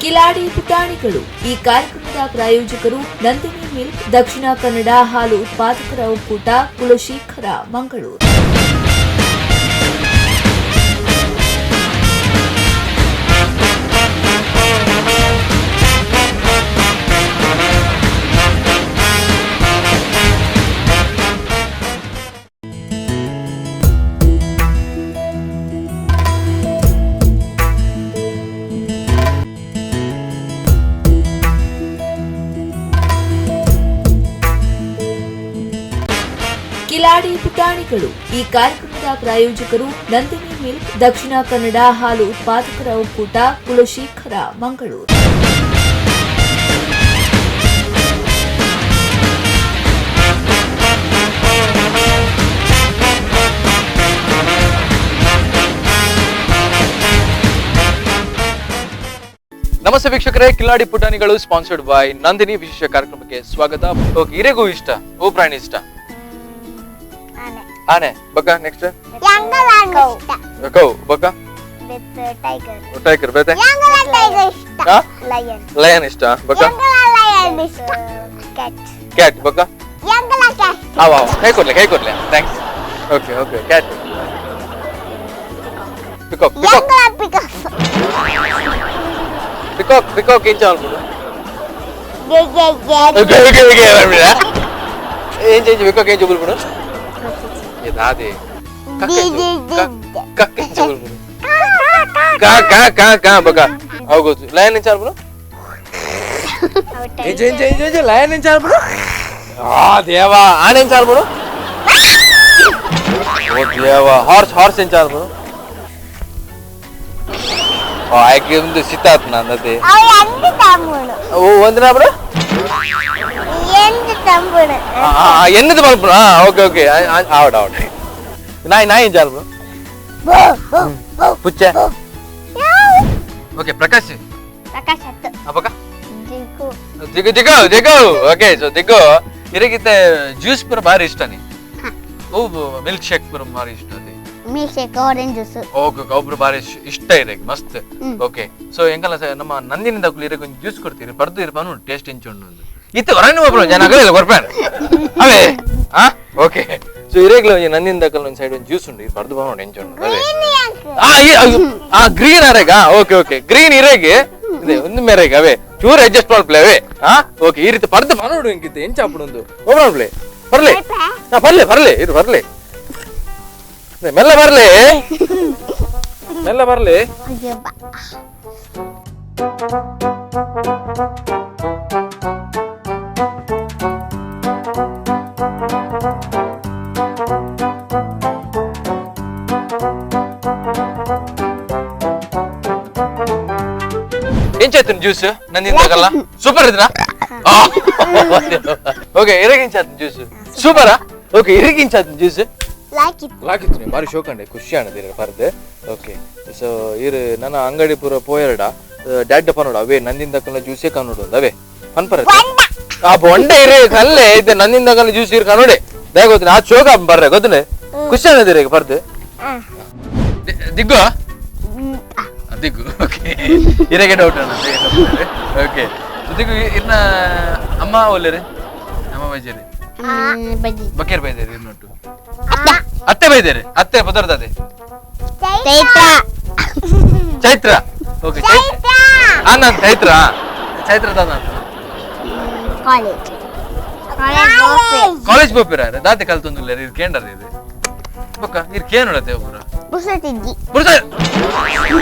ಕಿಲಾಡಿ ಪುಟಾಣಿಗಳು ಈ ಕಾರ್ಯಕ್ರಮದ ಪ್ರಾಯೋಜಕರು ನಂದಿನಿ ಮಿಲ್ಕ್ ದಕ್ಷಿಣ ಕನ್ನಡ ಹಾಲು ಉತ್ಪಾದಕರ ಒಕ್ಕೂಟ ಕುಲಶೇಖರ ಮಂಗಳೂರು. ಕಿಲಾಡಿ ಪುಟಾಣಿಗಳು ಈ ಕಾರ್ಯಕ್ರಮದ ಪ್ರಾಯೋಜಕರು ನಂದಿನಿ ಮಿಲ್ಕ್ ದಕ್ಷಿಣ ಕನ್ನಡ ಹಾಲು ಉತ್ಪಾದಕರ ಒಕ್ಕೂಟ ಕುಲಶೇಖರ ಮಂಗಳೂರು. ನಮಸ್ತೆ ವೀಕ್ಷಕರೇ, ಕಿಲಾಡಿ ಪುಟಾಣಿಗಳು ಸ್ಪಾನ್ಸರ್ಡ್ ಬೈ ನಂದಿನಿ ವಿಶೇಷ ಕಾರ್ಯಕ್ರಮಕ್ಕೆ ಸ್ವಾಗತ. ಓಕೆ, ಇರೆಗೂ ಇಷ್ಟ ಓ ಪ್ರಾಣಿ ಇಷ್ಟ ಆನೆ ಬಕ್ಕ ನೆಕ್ಸ್ಟ್ ಕೌ ಬಕ್ಕ ಟೈಗರ್ ಟೈಗರ್ ಬೇತೆ ಟೈಗರ್ ಇಷ್ಟ ಲಯನ್ ಲಯನ್ ಇಷ್ಟ ಬಕ್ಕ ಕ್ಯಾಟ್ ಕ್ಯಾಟ್ ಬಕ್ಕ ಕ್ಯಾಟ್ ಅವ ಕೈ ಕೊಡ್ಲೆ ಕೈ ಕೊಡ್ಲೆ thanks. Okay okay cat peacock peacock peacock peacock peacock ಎಂಚ ಮಲ್ಪುಂಡು ಗೆ ಗೆ ಗೆ okay okay okay ಎಂಚ ಎಂಚ ಪಿಕಾಕ್ ಎಂಚ ಬುಲ್ಪುಂಡು ಏ ದಾದೆ ಕಕ್ಕೆ ಎಂಚ ಬುಲ್ಪುಂಡು ಕಾ ಕಾ ಕಾ ಕಾ ಬಕ ಅವು ಗೊತ್ತು ಲಯನ್ ಎಂಚ ಮಲ್ಪುಂಡು ಎಂಚ ಎಂಚ ಎಂಚ ಎಂಚ ಲಯನ್ ಎಂಚ ಮಲ್ಪುಂಡು ಆ ದೇವಾ ಆನೆ ಎಂಚ ಮಲ್ಪುಂಡು ಓ ದೇವಾ ಹಾರ್ಸ್ ಹಾರ್ಸ್ ಎಂಚ ಮಲ್ಪುಂಡು ಓ ಆಯ್ಕೆ ಒಂದು ಸಿತಾತ್ ನಂದತೆ ಅವು ಎಂದು ತಮ್ಮುಡು ಓ ಒಂದಿನ ಬರೋ ಎಂದು ತಮ್ಮುಡು ಎನ್ನದು ಮಲ್ಪುಂಡು ಹಾ ಓಕೆ ಓಕೆ ಆವಡ ಆವಡ ನಾಯಿ ನಾಯಿ ಎಂಚ ಮಲ್ಪುಂಡು ಪುಚ್ಚೆ ಓಕೆ ಪ್ರಕಾಶ್ ಪ್ರಕಾಶ್ ಅತ್ತು ಅಪಕ ದಿಗು ದಿಗು ದಿಗು ದಿಗು ಓಕೆ ಸೊ ದಿಗು ಇರಗಿತ್ತೆ ಜ್ಯೂಸ್ ಪೂರ ಭಾರಿ ಇಷ್ಟನೇ ಓ ಮಿಲ್ಕ್ ಶೇಕ್ ಪೂರ ಭಾರಿ ಇಷ್ಟ ಅದೇ milk shake orange juice okay ಒಬ್ರು ಭಾರಿ ಇಷ್ಟ ಇರಕ್ಕೆ ಮಸ್ತ್ ಓಕೆ ಸೊ ಎಂಕಲ್ಲ ನಮ್ಮ ನಂದಿನಿ ದಕ್ಕಲು ಇರಕ್ಕೆ ಒಂದು ಜ್ಯೂಸ್ ಕೊಡ್ತೀರಿ ಪರ್ದು ಇರ್ಪಾನು ಟೇಸ್ಟ್ ಇಂಚು ಉಂಡು ಇತ್ತು ಹೊರಗೆ ಒಬ್ರು ಜನ ಆಗಲಿಲ್ಲ ಕೊರ್ಪಾನು ಅವೇ ಹಾ ಓಕೆ ಸೊ ಇರೇಗ್ಲ ಒಂಜಿ ನಂದಿನಿ ದಕ್ಕಲ್ ಒಂದು ಸೈಡ್ ಒಂದು ಜ್ಯೂಸ್ ಉಂಡು ಇದು ಪರ್ದು ಬಾನು ಎಂಚು ಉಂಡು ಅವೇ ಆ ಗ್ರೀನ್ ಅರೇಗ okay okay green ಇರೇಗೆ ಇದೆ ಒಂದು ಮೇರೆಗೆ ಅವೇ ಚೂರು ಅಡ್ಜಸ್ಟ್ ಮಾಡ್ಪ್ಲೆ ಅವೇ ಹಾ ಓಕೆ ಈ ರೀತಿ ಪರ್ದು ಬಾನೋಡು ಇಂಕಿತ್ತು ಎಂಚ ಅಪ್ಪುಂಡು ಒಬ್ರು ಬರ್ಲಿ ಹಾ ಬರ್ಲಿ ಬರ್ಲಿ ಇದು ಬರ್ಲಿ ಮೆಲ್ಲ ಬರ್ಲಿ ಮೆಲ್ಲ ಬರ್ಲಿ ಎಂಚಾಯ್ತು ಜ್ಯೂಸ್ ನಂದಿಂದಾಗಲ್ಲ ಸೂಪರ್ ಇದ್ರಾ ಓಕೆ ಇರಗಿಂಚಾಯ್ತು ಜ್ಯೂಸ್ ಸೂಪರಾ ಓಕೆ ಇರಗಿಂಚಾಯ್ತು ಜ್ಯೂಸ್ ಲಾಕಿತ್ತು ನೀವು ಭಾರಿ ಶೋಕಂಡೆ ಖುಷಿ ಆಣದಿರ ಪರ್ದೆ ಓಕೆ ಸೊ ಇರು ನನ್ನ ಅಂಗಡಿ ಪೂರ ಪೋಯರ್ಡ ಡ್ಯಾಡ್ ಪನೋಡ ಅವೇ ನಂದಿಂದ ಕಲ್ಲ ಜ್ಯೂಸೇ ಕನ್ನೋಡು ಅವೇ ಪನ್ಪರ ಆ ಬೊಂಡೆ ಇರು ಕಲ್ಲೇ ಇದೆ ನಂದಿಂದ ಕಲ್ಲ ಜ್ಯೂಸ್ ಇರು ಕನ್ನೋಡೆ ಬೇಗ ಗೊತ್ತಿಲ್ಲ ಆ ಶೋಕ ಬರ್ರೆ ಗೊತ್ತಿಲ್ಲ ಖುಷಿ ಆಣದಿರ ಪರ್ದೆ ದಿಗ್ಗು ದಿಗ್ಗು ಓಕೆ ಇರಗೆ ಡೌಟ್ ಅನ್ನತ್ತೆ ಓಕೆ ದಿಗ್ಗು ಇರ್ನ ಅಮ್ಮ ಒಲ್ಲೆರೆ ಅಮ್ಮ ಬೈಜೇರಿ ಬಕೇರ್ ಬೈದೇರಿ ಇರ್ನೊಟ್ಟು ಅತ್ತೆ ಬೈದೇರಿ ಅತ್ತೆ ಪದರ್ದದೆ ಚೈತ್ರ ಚೈತ್ರ ಓಕೆ ಚೈತ್ರ ನಾನು ಚೈತ್ರ ಚೈತ್ರ ದಾದ ಕಾಲೇಜ್ ಕಾಲೇಜ್ ಪೋಪಿರ ದಾತೆ ಕಲ್ತೊಂದುಲ್ಲ ಇದು ಕೇಂದ್ರ ಇದು ಬೊಕ್ಕ ಇರ್ ಕೇನುಡತೆ ಒಬ್ಬರು ಪುರ್ಸೊತ್ತಿಜ್ಜಿ ಪುರ್ಸ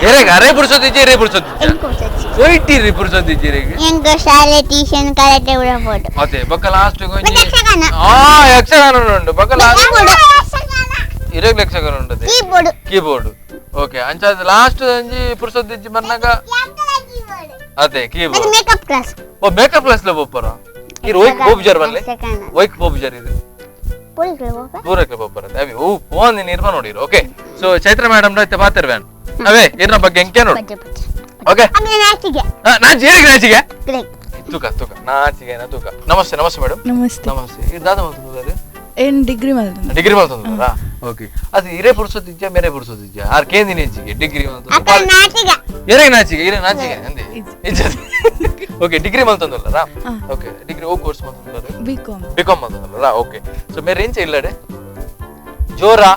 ಎರೆಗ ಅರೆ ಪುರ್ಸೊತ್ತಿಜ್ಜಿ ಎರೆ ಪುರ್ಸೊತ್ತಿಜ್ಜಿ ಒಯ್ಟಿರಿ ಪುರ್ಸೊತ್ತಿಜ್ಜಿ ಎರೆಗೆ ಎಂಕ ಶಾಲೆ ಟ್ಯೂಷನ್ ಕರಾಟೆ ಕೂಡ ಬೋಡು ಅದೇ ಬೊಕ್ಕ ಲಾಸ್ಟ್ ಯಕ್ಷಗಾನ. ಆ ಯಕ್ಷಗಾನ ಉಂಟು ಬೊಕ್ಕ ಲಾಸ್ಟ್ ಇರೆಗ್ ಯಕ್ಷಗಾನ ಉಂಟು keyboard keyboard okay ಅಂಚಾದ last ಅಂಜಿ ಪುರ್ಸೊತ್ತಿಜ್ಜಿ ಬರ್ನಾಗ ಅದೇ keyboard makeup class ಓ ಮೇಕಪ್ ಕ್ಲಾಸ್ ಲ ಬೋಪರ ಇರ್ ಒಯ್ಕ್ ಬೋಬ್ಜಾರ್ ಬನ್ಲೆ ಯಕ್ಷಗಾನ. ಒಯ್ಕ್ ಬೋಬ್ಜಾರ್ ಇದು ಪೂರಕ್ಕೆ ಬೋಪರ ಅವಿ ಓ ಫೋನ್ ನಿರ್ಮ ನೋಡಿರು okay so Chaitra madam ಐತೆ ಪಾತಿರ್ವೇನ್ ಅವೇ ಇರ್ನ ಬಗ್ಗೆ ಎಂಕೆ ನೋಡು ಓಕೆ ನಾಚಿ ಏರಿಗೆ ನಾಚಿಗೆ ತೂಕ ತೂಕ ನಾಚಿಗೆ ತೂಕ ನಮಸ್ತೆ ನಮಸ್ತೆ ಮೇಡಮ್ ನಮಸ್ತೆ ನಮಸ್ತೆ ಇದು ದಾದ ಮಾಡ್ತಿದ್ದಾರೆ ಏನ್ ಡಿಗ್ರಿ ಮಾಡ್ತೀನಿ ಡಿಗ್ರಿ ಮಾಡ್ತಂದ್ರ ಓಕೆ ಅದು ಇರೇ ಪುರ್ಸೊತ್ತಿಜ್ಜಾ ಮೇರೆ ಪುರ್ಸೊತ್ತಿಜ್ಜಾ ಆರ್ ಕೇಂದಿನ ಹೆಚ್ಚಿಗೆ ಡಿಗ್ರಿ ಎರೆಗೆ ನಾಚಿಗೆ ಇರೇ ನಾಚಿಗೆ ಅಂದೆ ಓಕೆ ಡಿಗ್ರಿ ಮಾಡ್ತಂದಲ್ಲ ಓಕೆ ಡಿಗ್ರಿ ಓ ಕೋರ್ಸ್ ಮಾಡ್ತಂದ್ರೆ ಬಿಕಾಮ್ ಬಿಕಾಮ್ ಮಾಡ್ತಂದಲ್ಲ ಓಕೆ ಸೊ ಮೇರೆ ಎಂಚ ಇಲ್ಲಡೆ ಜೋರಾ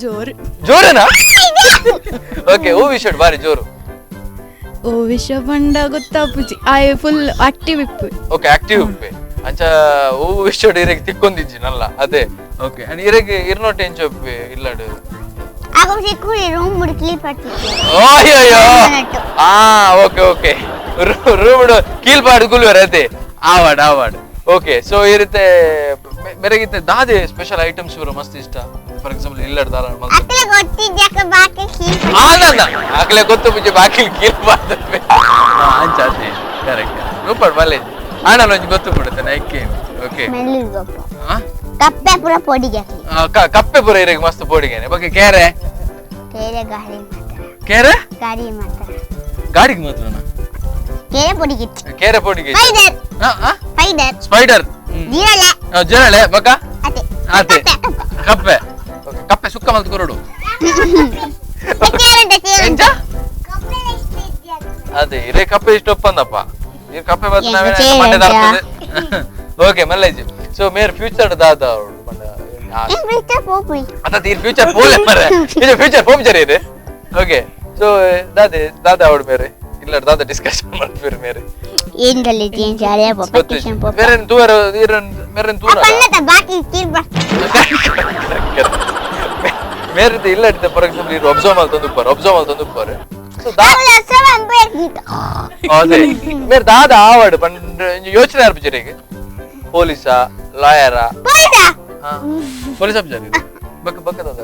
ಜೋರ್ ಜೋರೇನಾ ಓಕೆ ಓ ವಿಷಯ ಬಾರಿ ಜೋರು ಓ ವಿಷಯ ಪಂಡ ಗೊತ್ತಾಪುಜಿ ಆಯ್ ಫುಲ್ ಆಕ್ಟಿವ್ ಇಪ್ಪು ಓಕೆ ಆಕ್ಟಿವ್ ಇಪ್ಪೆ ಅಂಚ ಓ ವಿಷಯ ಇರೆಗೆ ತಿಕ್ಕೊಂದಿಜ್ಜಿ ನಲ್ಲ ಅದೇ ಓಕೆ ಅಂಡ್ ಇರೆಗೆ ಇರ್ನೋಟ್ ಎಂಚ ಒಪ್ಪೆ ಇಲ್ಲಡು ಅಯ್ಯೋ ಆ okay okay room ಕೀಲ್ಪಾಡು ಗುಲ್ವರ್ ಅದೇ ಆವಾಡ್ ಆವಾಡ್ ಓಕೆ ಸೊ ಈ ರೀತಿ ಮೇರೆಗಿತ್ತೆ ದಾದೆ ಸ್ಪೆಷಲ್ ಐಟಮ್ಸ್ ಇವರು ಮಸ್ತ್ ಇಷ್ಟ ಫಾರ್ ಎಕ್ಸಾಂಪಲ್ ಇಲ್ಲಡ್ ದಾರ ಆಕಲೆ ಗೊತ್ತು ಪೂಜೆ ಬಾಕಿ ಕೀಲ್ಪಾಡು ಅಂಚ ಅದೇ ಕರೆಕ್ಟ್ ರೂಪಾಡ್ ಮಲ್ಲೇಜ್ ಆಣಲ್ ಒಂಜಿ ಗೊತ್ತು ಬಿಡುತ್ತೆ ನೈಕೆ ಓಕೆ ಕಪ್ಪೆ ಪೂರ ಪೊಡಿಗೆ ಕಪ್ಪೆ ಪೂರ ಇರಗೆ ಮಸ್ತ್ ಪೊಡಿಗೆನೆ ಓಕೆ ಕೇರೆ ಕೇರೆ ಗಾಡಿ ಮಾತ್ರ ಕೇರೆ ಗಾಡಿ ಮಾತ್ರ ಗಾಡಿಗೆ ಮಾತ್ರನಾ ಕೇರೆ ಪೊಡಿಗೆ ಕೇರೆ ಪೊಡಿಗೆ spider spider spider ಜಿರಳೆ ಜಿರಳೆ ಬಕ ಅತೆ ಅತೆ ಕಪ್ಪೆ ಓಕೆ ಕಪ್ಪೆ ಸುಕ್ಕ ಮಲ್ತ್ ಕೊರಡು ಎಂಚ ಅದೇ ಇರೇ ಕಪ್ಪೆ ಇಷ್ಟ ಒಪ್ಪಂದಪ್ಪ ಈ ಕಪ್ಪೆ ಬತ್ತ ನಾವೇ ಮಂಡೆ ದಾರ್ತದೆ ಓಕೆ ಮಲ್ಲೇಜ್ ಸೊ ಮೇರ್ ಫ್ಯೂಚರ್ ದಾದ ಮಂಡ In future ಪೋಪಿ ಅತ್ತ ಈ ಫ್ಯೂಚರ್ ಪೋಲೆ ಮರೆ ಇದು ಫ್ಯೂಚರ್ ಪೋಪಿಜರ್ ಇದು ಓಕೆ ಸೊ ದಾದೆ ದಾದಾ ಅವಡು ಮೇರೆ ಇಲ್ಲ ದಾದಾ ಡಿಸ್ಕಷನ್ ಮಾಡ್ತೀರಿ ಮೇರೆ ಏನ್ದಲ್ಲಿ ಏನ್ ಶಾಲೆ ಪೋಪ ಟ್ಯೂಷನ್ ಪೋಪ ಮೇರೆ ತೂವರ ಮೇರೆ ತೂರ ಪನ್ನತ ಬಾಕಿ ತೀರ್ಬ ಮೇರೆ ಇಲ್ಲ ಫಾರ್ ಎಕ್ಸಾಂಪಲ್ ಇರು ಅಬ್ಸರ್ವ್ ಮಾಡ್ತಂದು ಅಬ್ಸರ್ವ್ ಮಾಡ್ತಂದು ಉಪ್ಪಾರು ಸೊ ದಾ ಅದೇ ಮೇರೆ ದಾದ ಆವಡು ಪಂಡ ಯೋಚನೆ ಆರ್ಪಿಚರಿಗೆ ಪೊಲೀಸಾ ಲಾಯರಾ ಪೊಲೀಸ್ ಆಫೀಸರ್ ಬಕ್ಕ ಬಕ್ಕ ದಾದ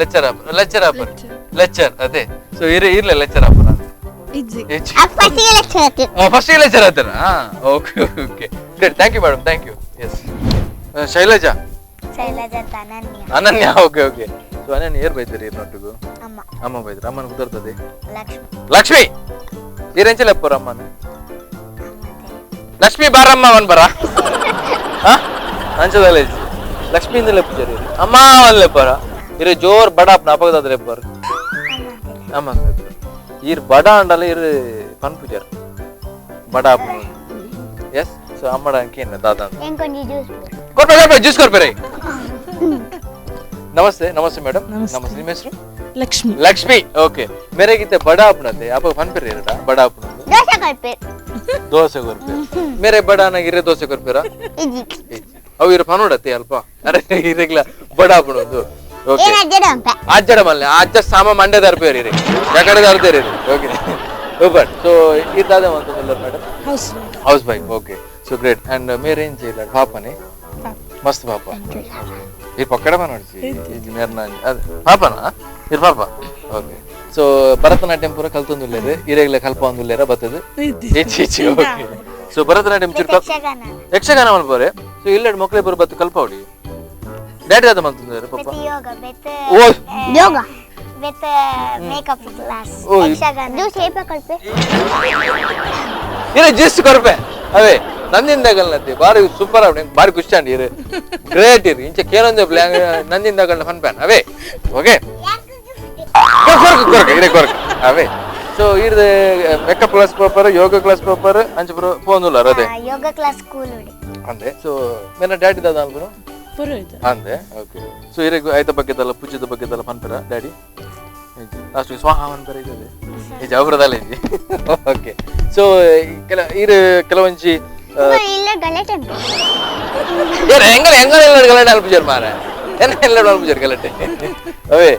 lecture lecture offer lecture ಅದೇ ಸೊ ಇರ್ಲೆ ಲೆಕ್ಚರ್ ಆಫರ್ ಫಸ್ಟ್ ಲೆಕ್ಚರ್ ಆತರ okay okay great thank you madam thank you yes Shailaja Shailaja Ananya Ananya okay okay so Ananya ಏರ್ ಬೈತೀರಿ ಇರ್ನೊಟ್ಟಿಗೂ ಅಮ್ಮ ಅಮ್ಮ ಬೈದ್ರು ಅಮ್ಮನ ಕುದರ್ತದೆ ಲಕ್ಷ್ಮಿ ಲಕ್ಷ್ಮಿ ಈರೆಂಚಲ ಎಪ್ಪರ ಅಮ್ಮನ ಲಕ್ಷ್ಮಿ ಬಾರಮ್ಮ ಅವನ್ ಬರ ಅಂಚದಲ್ಲ ಲಕ್ಷ್ಮಿಯಿಂದ ಲೆಪ್ಪುಜರಿ ಅಮ್ಮ ಅವನ್ ಲೆಪ್ಪರ ಇರು ಜೋರ್ ಬಡ ಅಪ್ಪನ ಅಪಗದಾದ್ರೆ ಎಪ್ಪರು ಅಮ್ಮ ಈರ್ ಬಡ ಅಂಡಲ್ಲ ಇರು ಪನ್ಪುಜರ್ ಬಡ ಅಪ್ಪನ ಎಸ್ ಸೊ ಅಮ್ಮಡ ಅಂಕೇನ ದಾದಾ ಕೊರ್ಪೆ ಕೊರ್ಪೆ ಜ್ಯೂಸ್ ಕೊರ್ಪೆ ನಮಸ್ತೆ ನಮಸ್ತೆ ಮೇಡಮ್ ನಮಸ್ತೆ ನಿಮ್ಮ ಹೆಸರು ಲಕ್ಷ್ಮಿ ಲಕ್ಷ್ಮಿ ಓಕೆ ಮೇರೆಗಿತ್ತೆ ಬಡ ಅಪ್ಪನತೆ ಅಪ್ಪ ಪನ್ಪೆರಿ ಇರಡ ಬಡ ಅಪ್ಪನ ದೋಸೆ ಕೊರ್ಪೆ ದೋಸೆ ಕೊರ್ಪೆ ಮೇರೆ ಬಡ ಅನ್ನಾಗಿರೆ ದೋಸೆ ಕೊರ್ಪೆರಾ ಅವು ಇರ ಪನೋಡತ್ತೆ ಅಲ್ಪ ಅರೆ ಇರಗ್ಲ ಬಡ ಅಪ್ಪನೊಂದು ಓಕೆ ಅಜ್ಜಡ ಮಲ್ಲೆ ಅಜ್ಜ ಸಾಮ ಮಂಡ್ಯ ದರ್ಪೇರಿ ರೀ ಯಾಕಡೆ ದರ್ಪೇರಿ ರೀ okay super so ಇದಾದ ಅಂತ madam house house wife okay so great and ಮೇರೆ ಏನ್ చేయಲ್ಲ ಪಾಪನೇ ಮಸ್ತ್ ಪಾಪ ಈ ಪಕ್ಕಡ ನೋಡಿಸಿ ಮೇರ್ನ ಅದೇ ಪಾಪನಾ ಇರ್ ಪಾಪ ಓಕೆ ಸೊ ಭರತನಾಟ್ಯಂ ಪೂರ ಕಲ್ತೊಂದುಲ್ಲೇರು ಇರೇಗ್ಲೆ ಕಲ್ಪ ಒಂದುಲ್ಲೇರ ಬತ್ತದು ಹೆಚ್ಚು ಓಕೆ ಸೊ ಭರತನಾಟ್ಯಂ ಚೂರು ಯಕ್ಷಗಾನ ಮಲ್ಪೋರೆ ಸೊ ಇಲ್ಲೆರಡು ಮಕ್ಕಳೇ ಬರೋ ಬತ್ತು ಕಲ್ಪ ಹೊಡಿ ಡ್ಯಾಡಿ ದಾದ ಮಲ್ತಂದ್ರೆ ಪಪ್ಪ ಓ yoga with makeup class Yakshagana juice ಏಪ ಕೊರ್ಪೆ ಇರ ಜ್ಯೂಸ್ ಕೊರ್ಪೆ ಅವೇ ನಂದಿಂದಗಲ್ನತಿ ಬಾರಿ ಸೂಪರ್ ಅವನಿ ಬಾರಿ ಖುಷಿ ಅಂಡಿ ಇರು ಗ್ರೇಟ್ ಇರು ಇಂಚ ಕೇನೊಂದು ಪ್ಲಾನ್ ನಂದಿಂದಗಲ್ನ ಫನ್ ಪ್ಯಾನ್ ಅವೇ ಓಕೆ ಕೊರ್ಕ ಕೊರ್ಕ ಇರೇ ಕೊರ್ಕ ಅವೇ ಸೊ ಇರ್ದ makeup class proper yoga class proper ಅಂಚ ಫೋನ್ ಅದೇ ಯೋಗ ಕ್ಲಾಸ್ ಸ್ಕೂಲ್ ಅಂದೆ ಸೊ ಮೇನ ಡ್ಯಾಡಿ ದಾದ ಅನ್ಕುನು ಅಂದೆ ಓಕೆ ಸೊ ಇರೇ ಆಯ್ತ ಬಗ್ಗೆದಲ್ಲ ಪೂಜೆದ ಬಗ್ಗೆದಲ್ಲ ಪನ್ಪರ ಡ್ಯಾಡಿ ಲಾಸ್ಟ್ ಸ್ವಾಹ ಅನ್ಪರ ಇದೆ ಈ ಜಾಬ್ರದಲ್ಲ ಇಜ್ಜಿ ಓಕೆ ಸೊ ಕೆಲ ಇರು ಕೆಲವೊಂಜಿ ಇಲ್ಲ ಗಲಾಟೆ ಹೆಂಗಲ್ಲ ಹೆಂಗಲ್ಲ ಎಲ್ಲ ಗಲಾಟೆ ಅಲ್ಪುಜಾರ್ ಮಾರ ಏನ ಎಲ್ಲ ಅಲ್ಪುಜಾರ್ ಗಲಾಟೆ ಅವೇ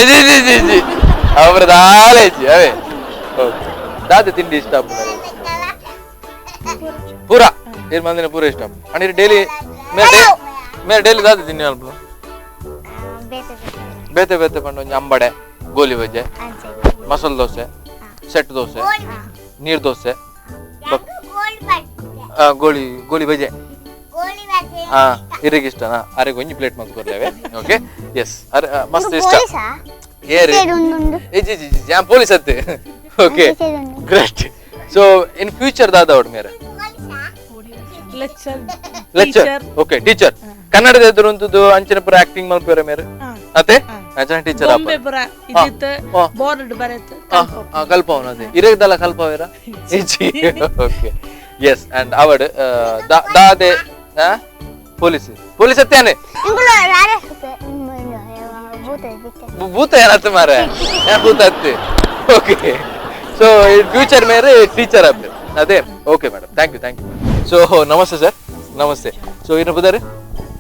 G G G G ಅವ್ರದಾಲ G ಅವೇ ಓಕೆ ದಾದ ತಿಂಡಿ ಇಷ್ಟ ಪೂರಾ ಇರ್ ಮಂದಿನ ಪೂರ ಇಷ್ಟ and daily ಮೇರೆ ಡೈಲಿ ದಾದ ತಿಂಡಿ ಅಲ್ಪ ಬೇತೆ ಬೇತೆ ಪಂಡ ಒಂಜಿ ಅಂಬಡೆ ಗೋಲಿ ಬಜ್ಜೆ ಮಸಾಲೆ ದೋಸೆ ಸೆಟ್ ದೋಸೆ ನೀರ್ ದೋಸೆ ಗೋಳಿ ಗೋಲಿ ಬಜೆ ಹಾ ಇರಿಗೆ ಇಷ್ಟನಾ ಅರೆಗೆ ಒಂಜಿ ಪ್ಲೇಟ್ ಮಂತ್ ಕೊರ್ಲೇವೆ ಓಕೆ ಎಸ್ ಅರೆ ಮಸ್ತ್ ಇಷ್ಟ ಏರಿ ಏ G G G police ಅತ್ತೆ okay great so in future ದಾದ ಅವಡ್ ಮೇರೆ lecture lecture okay teacher ಕನ್ನಡದ ಎದುರುಂತದ್ದು ಅಂಚಿನ ಪುರ ಆಕ್ಟಿಂಗ್ ಮಲ್ಪೇರೆ ಮೇರೆ ಅತ್ತೆ ಅಂಚಿನ ಟೀಚರ್ ಬೊಂಬೆ ಪುರ ಇದಿತ್ತು ಬೋರ್ಡ್ ಬರೆತು ಕಲ್ಪವನ ಅದೇ ಇರೇಗದಲ್ಲ ಕಲ್ಪವೇರ okay yes and ಅವಡ್ ದಾದೆ police police ಅತ್ತೇನೆ ಭೂತ ಏನತ್ತ ಮಾರೆ ಭೂತ ಅತ್ತೆ okay so in future ಮೇರೆ ಟೀಚರ್ ಆಗ್ಬೇಕು ಅದೇ okay madam thank you thank you so namaste sir namaste ಸೊ ಏನು ಬುದಾರೆ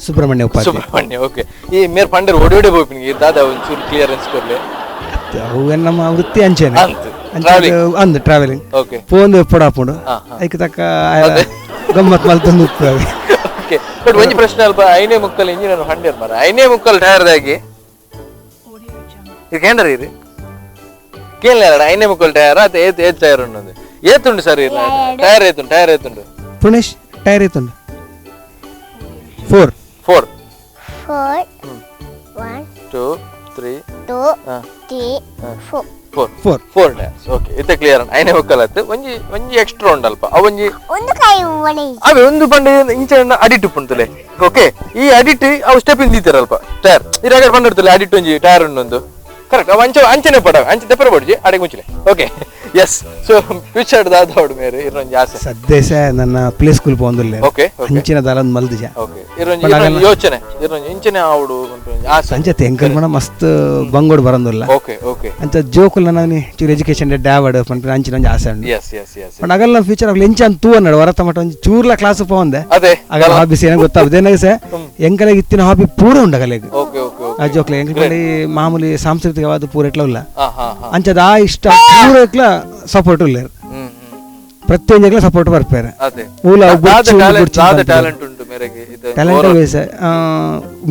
ಸುಬ್ರಹ್ಮಣ್ಯ ಉಪಾಧ್ಯಾಯ ಸುಬ್ರಹ್ಮಣ್ಯ ಓಕೆ ಈ ಮೇರ್ ಪಂಡರ್ ಓಡಿ ಓಡಿ ಹೋಗ್ತೀನಿ ದಾದಾ ಒಂಚೂರು ಕ್ಲಿಯರೆನ್ಸ್ ಕೊಡ್ಲಿ ಅವು ನಮ್ಮ ವೃತ್ತಿ ಅಂಚೆನೆ ಅಂದು travelling okay phone ಪೊಡಾಪುಂಡು ಐಕ್ ತಕ್ಕ ಗಮ್ಮತ್ ಮಲ್ತೊಂದು ಓಕೆ ಬಟ್ ಒಂಜಿ ಪ್ರಶ್ನೆ ಅಲ್ಪ ಐನೇ ಮುಕ್ಕಲ್ ಇಂಜಿನ್ ಹಂಡೇರ್ ಮಾರ ಐನೇ ಮುಕ್ಕಲ್ ಟೈರ್ದಾಗಿ ಇದು ಕೇಂದ್ರ ಇರಿ ಕೇಳಲ್ಲ ಐನೇ ಮುಕ್ಕಲ್ ಟೈರ್ ಅದು ಏತ್ ಏತ್ ಟೈರ್ ಉಂಡು ಏತುಂಡು sir tyre ಏತುಂಡು tyre ಏತುಂಡು ಪುಣೇಶ್ tyre ಏತುಂಡು 4 4 4 1 2 3 2 3 4 4 4 4 tyres okay ಇತ್ತೆ ಕ್ಲಿಯರ್ ಐನೇ ಮುಕ್ಕಲ್ ಆತು ಒಂಜಿ ಒಂಜಿ ಎಕ್ಸ್ಟ್ರಾ ಉಂಡಲ್ಪ ಅವ ಒಂಜಿ ಒಂದು ಕೈ ಒಳೆ ಅವೆ ಒಂದು ಬಂಡೆ ಇಂಚ ಅಡಿಟ್ ಉಂಟುಲೆ ಓಕೆ ಈ ಅಡಿಟ್ ಅವು ಸ್ಟೆಪ್ ಇಂದಿತ್ತಾರಲ್ಪ ಟೈರ್ ಈ ರಗಡ್ ಬಂದಿರ್ತಲ್ಲ ಅಡಿಟ್ ಒಂಜಿ ಟೈರ್ ಉಂಡೊಂದು ಕರೆಕ್ಟ್ ಅವು ಅಂಚೆ ಅಂಚನೆ ಪಡ ಅಂಚೆ ದೆಪ್ಪರ ಪಡ್ಜಿ ಅಡೆಗೆ ಮುಂಚೆ ಓಕೆ ಎಸ್ ಸೊ ಫ್ಯೂಚರ್ ದಾದ ಮೇರೆ ಇರೊಂಜಿ ಆಸೆ ಸದ್ಯಸ ನನ್ನ ಪ್ಲೇ ಸ್ಕೂಲ್ ಪೋಂದುಲ್ಲೆ ಓಕೆ ಓಕೆ ಅಂಚಿನ ದಾಲೊಂದು ಮಲ್ದಿಜ ಓಕೆ ಇರೊಂಜಿ ಇರೊಂಜಿ ಯೋಚನೆ ಇರೊಂಜಿ ಇಂಚನೆ ಆವಡು ಪನ್ಪಿನ ಆಸೆ ಸಂಜೆ ಎಂಕಲ್ ಮಣ ಮಸ್ತ್ ಬಂಗೋಡು ಬರಂದುಲ್ಲ ಓಕೆ ಓಕೆ ಅಂಚ ಜೋಕುಲ್ ನಾನು ಚೂರು ಎಜುಕೇಶನ್ ಡ್ಯಾವಡ್ ಪನ್ಪಿನ ಅಂಚಿನ ಒಂಜಿ ಆಸೆ ಉಂಡು ಎಸ್ ಎಸ್ ಎಸ್ ಪಂಡ ಅಗಲ್ಲ ಫ್ಯೂಚರ್ ಅಗ್ಲ ಎಂಚ ಅಂತ ತೂ ಅನ್ನಡು ಹೊರ ತಮಟ ಒಂಜಿ ಚೂರ್ಲ ಕ್ಲಾಸ್ ಪೋಂದೆ ಅದೇ ಅಗಲ ಹಾಬೀಸ್ ಏನೋ ಗೊತ್ತಾಗುದು ಏನಾಗ ಸರ್ ಎಂಕಲೆಗ್ ಇತ್ತಿನ ಹಾಬಿ ಪೂರ ಉಂಡು ಅಗಲೆಗ್ ಓಕೆ ಓಕೆ ಆ ಜೋಕ್ಲೆ ಎಂಕಲ್ ಪಂಡ ಈ ಮಾಮೂಲಿ ಸಾಂಸ್ಕೃತಿಕವಾದ ಪೂರ ಎಟ್ಲ ಉಲ್ಲ ಹಾ ಹಾ ಹಾ ಅಂಚದ ಆ ಇಷ್ಟ ಪೂರ ಎಟ್ಲ ಸಪೋರ್ಟ್ ಉಲ್ಲೇರ್ ಹ್ಮ್ ಹ್ಮ್ ಪ್ರತಿಯೊಂದು ಸಪೋರ್ಟ್ ಬರ್ಪೇರೆ ಅದೇ ಊಲ ಟ್ಯಾಲೆಂಟ್ ಉಂಟು ಮೇರೆಗೆ ಇದು ಟ್ಯಾಲೆಂಟ್ ವೇಸ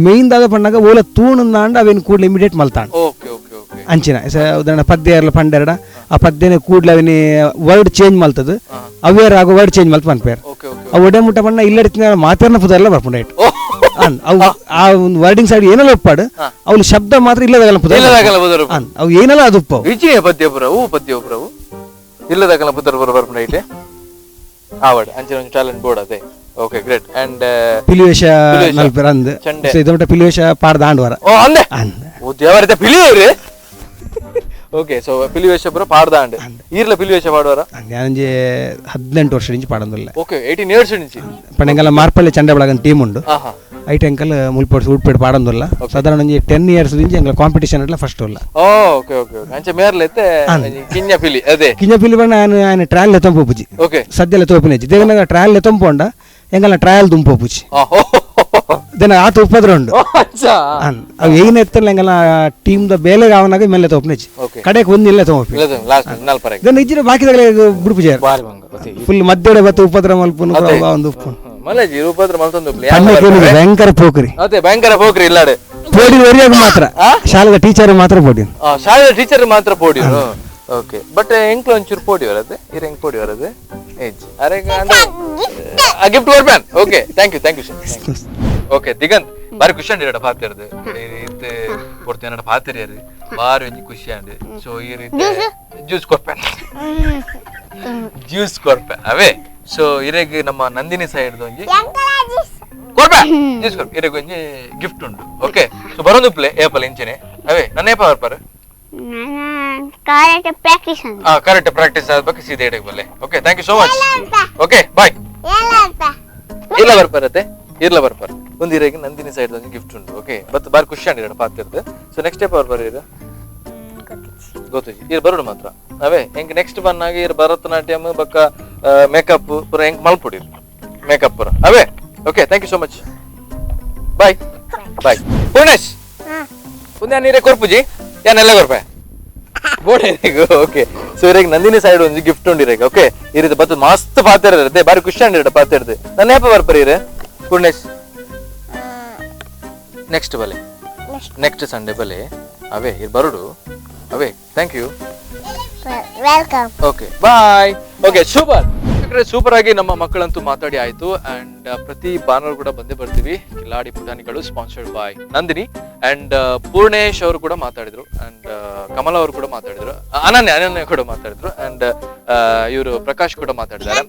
ಮೇನ್ ದಾದ ಪಂಡಾಗ ಓಲ ತೂಣುಂದಾಂಡ ಅವೇನು ಕೂಡಲೇ ಇಮಿಡಿಯೇಟ್ ಮಲ್ತಾಂಡ ಓಕೆ ಓಕೆ ಓಕೆ ಅಂಚಿನ ಉದಾಹರಣೆ ಪದ್ಯ ಇರಲ್ಲ ಪಂಡೆರಡ ಆ ಪದ್ಯನೇ ಕೂಡಲೇ ಅವನಿ ವರ್ಡ್ ಚೇಂಜ್ ಮಲ್ತದು ಅವೇರ್ ಆಗೋ ವರ್ಡ್ ಚೇಂಜ್ ಮಲ್ತ ಪನ್ಪೇರ್ ಓಕೆ ಓಕೆ ಅವು ಒಡೆ ಮುಟ್ಟ ಪಂಡ ಇಲ್ಲಡಿತಿನ ಮಾತಾಡ್ನ ಪುದರ್ಲ ಬರ್ಪುಂಡ ಇಟ್ಟು ಅವು ಆ ಒಂದು ವರ್ಡಿಂಗ್ ಸೈಡ್ ಏನೆಲ್ಲ ಒಪ್ಪಾಡು ಅವ್ಲು ಶಬ್ದ ಮಾತ್ರ ಇಲ್ಲದಾಗಲ್ಲ ಪುದರ್ ಇಲ್ಲದಾಗಲ್ಲ ಪುದರ್ ಅವು ಏನೆಲ್ಲ ಅದು ಉಪ್ಪವು ವಿಜಯ ಪದ್ಯ ಪುರ ಹೂ ಪದ್ಯ ಪುರವು ಇಲ್ಲದಾಗಲ್ಲ ಪುದರ್ ಪುರ ಬರ್ಪುಂಡ ಇಟ್ಟೆ ಆವಡ್ ಅಂಚಿನ ಒಂದು ಟ್ಯಾಲೆಂಟ್ ಬೋರ್ಡ್ ಅದೇ ಓಕೆ ಗ್ರೇಟ್ ಅಂಡ್ ಪಿಲಿವೇಶ ನಲ್ಪೆರ್ ಅಂದ್ ಚಂಡೆ. ಸೊ ಇದು ಪಿಲಿವೇಶ ಪಾಡ್ದ ಆಂಡ್ವರ ಓ ಅಂದೆ ಅಂದ್ ಓ ದೇವರತೆ ಪಿಲಿಯೇರಿ ಓಕೆ ಸೊ ಪಿಲಿವೇಶ ಪುರ ಪಾಡ್ದ ಅಂಡ್ ಈರ್ಲ ಪಿಲಿವೇಶ ಪಾಡುವರ ഞാനൊഞ്ചി 18 ವರ್ಷ ಇಂಚಿ ಪಾಡೊಂದುಲ್ಲೆ ಓಕೆ 18 ಇಯರ್ಸ್ ಇಂಚಿ ಪಂಡ ಎಂಕಲ್ಲ ಮಾರ್ಪಳ್ಳಿ ಚಂಡೆ ಬಳಗನ್ ಟೀಮ್ ಉಂಡು ಆಹಾ ಐಟ್ ಎಂಕಲ್ ಮುಲ್ಪೋಡ್ ಉಡ್ಪೇಡ್ ಪಾಡೊಂದುಲ್ಲ ಸಾಧಾರಣ ಒಂಜಿ 10 ಇಯರ್ಸ್ ಇಂಚಿ ಎಂಕಲ್ ಕಾಂಪಿಟಿಷನ್ ಅಟ್ಲ ಫಸ್ಟ್ ಉಲ್ಲ ಓ ಓಕೆ ಓಕೆ ಓಕೆ ಅಂಚೆ ಮೇರ್ಲೆತ್ತೆ ಕಿಂಜ ಪಿಲಿ ಅದೇ ಕಿಂಜ ಪಿಲಿ ಬಣ್ಣ ಆನೆ ಟ್ರಯಲ್ ಲೆತ್ತೊಂಪುಜಿ ಓಕೆ ಸದ್ಯಲ ತೋಪಿನೆಜ್ಜಿ ದೇವನಾಗ ಟ್ರಯಲ್ ಲೆತ್ತೊಂಪೋಂಡ ಎಂಕಲ್ನ ಟ್ರಯಲ್ ದುಂಪೋಪುಜಿ ದೆನ ಆತ ಉಪದ್ರ ಉಂಡು ಅಚ್ಚಾ ಅವು ಏನ್ ಎತ್ತಲ್ಲ ಎಂಕಲ್ನ ಟೀಮ್ the ಬೇಲೆ ಆವನಾಗ ಮೇಲೆ ತೋಪಿನೆಜ್ಜಿ ಓಕೆ ಕಡೆಗೆ ಒಂದಿಲ್ಲ ತೋಪಿ ಇಲ್ಲ ಲಾಸ್ಟ್ ನಾಲ್ಪರ ದೆನ ಇಜ್ಜಿನ ಬಾಕಿದಾಗಲೇ ಬುಡ್ಪುಜಾರ ಬಾರಿ ಬಂಗ ಗೊತ್ತಿ ಫುಲ್ ಮಧ್ಯಡೆ ಬತ್ತು ಉಪದ್ರ ಮಲ್ಪುನು ಒಂದು ಉಪ್ಪು ಮಲಜಿ ರೂಪದ್ರ ಮಲ್ತೊಂದು ಪಂಡ ಕೇಳಿದ್ರೆ ಭಯಂಕರ ಪೋಕ್ರಿ ಅದೇ ಭಯಂಕರ ಪೋಕ್ರಿ ಇಲ್ಲಾಡೆ ಪೋಡಿ ಒರಿಯಾಗ ಮಾತ್ರ ಶಾಲೆದ ಟೀಚರ್ ಮಾತ್ರ ಪೋಡಿ ಶಾಲೆಯ ಟೀಚರ್ ಮಾತ್ರ ಪೋಡಿ ಓಕೆ ಬಟ್ ಎಂಕ್ಲ ಒಂಚೂರು ಪೋಡಿ ಬರದೆ ಇರ ಹೆಂಗ್ ಪೋಡಿ ಬರದೆ ಏಜ್ ಅರೆ ಅಂದ್ರೆ gift ಕೊಡ್ಬ್ಯಾನ್ okay thank you thank you sir okay Diganth ಬಾರಿ ಖುಷಿ ಅಂಡಿ ಎರಡ ಪಾತಿರ್ದು ಇತ್ತೆ ಕೊಡ್ತೀನಿ ಎರಡ ಪಾತಿರ್ಯಾರು ಬಾರಿ ಒಂಜಿ ಖುಷಿ ಅಂಡಿ ಸೊ ಈ ರೀತಿ ಜ್ಯೂಸ್ ಕೊರ್ಪೆ ಜ್ಯೂಸ್ ಕೊರ್ಪೆ ಅವೇ ಸೊ ಇರೆಗ್ ನಮ್ಮ ನಂದಿನಿ ಸೈಡ್ ಒಂಜಿ ಕೊರ್ಪೆ ಜ್ಯೂಸ್ ಕೊರ್ಪೆ ಇರೆಗ್ ಒಂಜಿ ಗಿಫ್ಟ್ ಉಂಟು ಓಕೆ ಸೊ ಬರೋದು ಪ್ಲೇ ಏಪಲ್ ಇಂಚನೆ ಅವೇ ನನ್ನ ಏಪ ಬರ್ಪಾರೆ ಕರೆಕ್ಟ್ ಪ್ರಾಕ್ಟೀಸ್ ಹಾ ಕರೆಕ್ಟ್ ಪ್ರಾಕ್ಟೀಸ್ ಆದ ಸೀದಾ ಇಡಕ್ಕೆ ಬಲ್ಲೆ okay thank you so much okay bye ಇಲ್ಲ ಬರ್ಪಾರತ್ತೆ ಇರ್ಲ ಬರ್ಪಾರ ಒಂದು ಇರೆಗ್ ನಂದಿನಿ ಸೈಡ್ ಒಂಜಿ ಗಿಫ್ಟ್ ಉಂಟು ಓಕೆ ಬತ್ ಬಾರಿ ಖುಷಿ ಅಂಡಿ ಎರಡು ಪಾತಿರ್ದು ಸೊ ನೆಕ್ಸ್ಟ್ ಟೈಪ್ ಅವ್ರು ಬರೀರ ಗೊತ್ತಿಜಿ ಇರ್ ಬರೋಡು ಮಾತ್ರ ಅವೇ ಹೆಂಗ್ ನೆಕ್ಸ್ಟ್ ಬನ್ನಾಗ ಇರ್ ಭರತನಾಟ್ಯಂ ಬಕ್ಕ ಮೇಕಪ್ ಪೂರ ಹೆಂಗ್ ಮಲ್ಪುಡಿ ಮೇಕಪ್ ಪೂರ ಅವೇ okay thank you so much bye bye Purnesh ಪುಣ್ಯ ನೀರೇ ಕೊರ್ಪುಜಿ ಯಾನೆಲ್ಲ ಕೊರ್ಪೆ ಬೋಡೆ ಓಕೆ ಸೊ ಇರೆಗ್ ನಂದಿನಿ ಸೈಡ್ ಒಂಜಿ ಗಿಫ್ಟ್ ಉಂಡು ಇರೆಗ್ ಓಕೆ ಈ ರೀತಿ ಬತ್ತು ಮಸ್ತ್ ಪಾತ್ರ ಇರುತ್ತೆ ಬಾರಿ ಖುಷಿ ಅಂಡಿರ ಪಾತ್ರ ನನ್ನ ಏಪ ಬರ್ಪರಿ ಇರೆ ಪೂರ್ಣೇಶ್ ನೆಕ್ಸ್ಟ್ ಬಲೆ ನೆಕ್ಸ್ಟ್ ಸಂಡೇ ಬಲೆ ಅವೇ ಇರ್ ಬರುಡು ಅವೇ thank you welcome okay bye okay super super ಆಗಿ ನಮ್ಮ ಮಕ್ಕಳಂತೂ ಮಾತಾಡಿ ಆಯ್ತು ಅಂಡ್ ಪ್ರತಿ ಭಾನುವಾರ ಕೂಡ ಬಂದೇ ಬರ್ತೀವಿ Kiladi Putanigalu sponsored by Nandini and Purnesh ಅವರು ಕೂಡ ಮಾತಾಡಿದ್ರು ಅಂಡ್ ಕಮಲ ಅವರು ಕೂಡ ಮಾತಾಡಿದ್ರು, ಅನನ್ಯ ಕೂಡ ಮಾತಾಡಿದ್ರು ಅಂಡ್ ಇವರು ಪ್ರಕಾಶ್ ಕೂಡ ಮಾತಾಡಿದ್ದಾರೆ,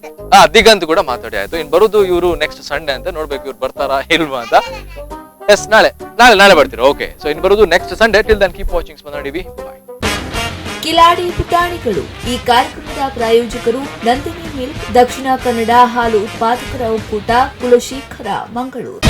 ದಿಗಂತ್ ಕೂಡ ಮಾತಾಡಿ ಆಯ್ತು. ಇನ್ ಬರೋದು ಇವರು ನೆಕ್ಸ್ಟ್ ಸಂಡೇ ಅಂತ ನೋಡ್ಬೇಕು ಇವ್ರು ಬರ್ತಾರಾ ಇಲ್ವಾ ಅಂತ. ಎಸ್ ನಾಳೆ ನಾಳೆ ನಾಳೆ ಬರ್ತೀರಾ? ಓಕೆ ಸೊ ಇನ್ ಬರೋದು next Sunday. Till then keep watching Spandana TV. Bye. Kiladi Putanigalu ಈ ಕಾರ್ಯಕ್ರಮದ ಪ್ರಾಯೋಜಕರು ನಂದಿನಿ ಮಿಲ್ಕ್, ದಕ್ಷಿಣ ಕನ್ನಡ ಹಾಲು ಉತ್ಪಾದಕರ ಒಕ್ಕೂಟ, ಕುಲಶೇಖರ, ಮಂಗಳೂರು.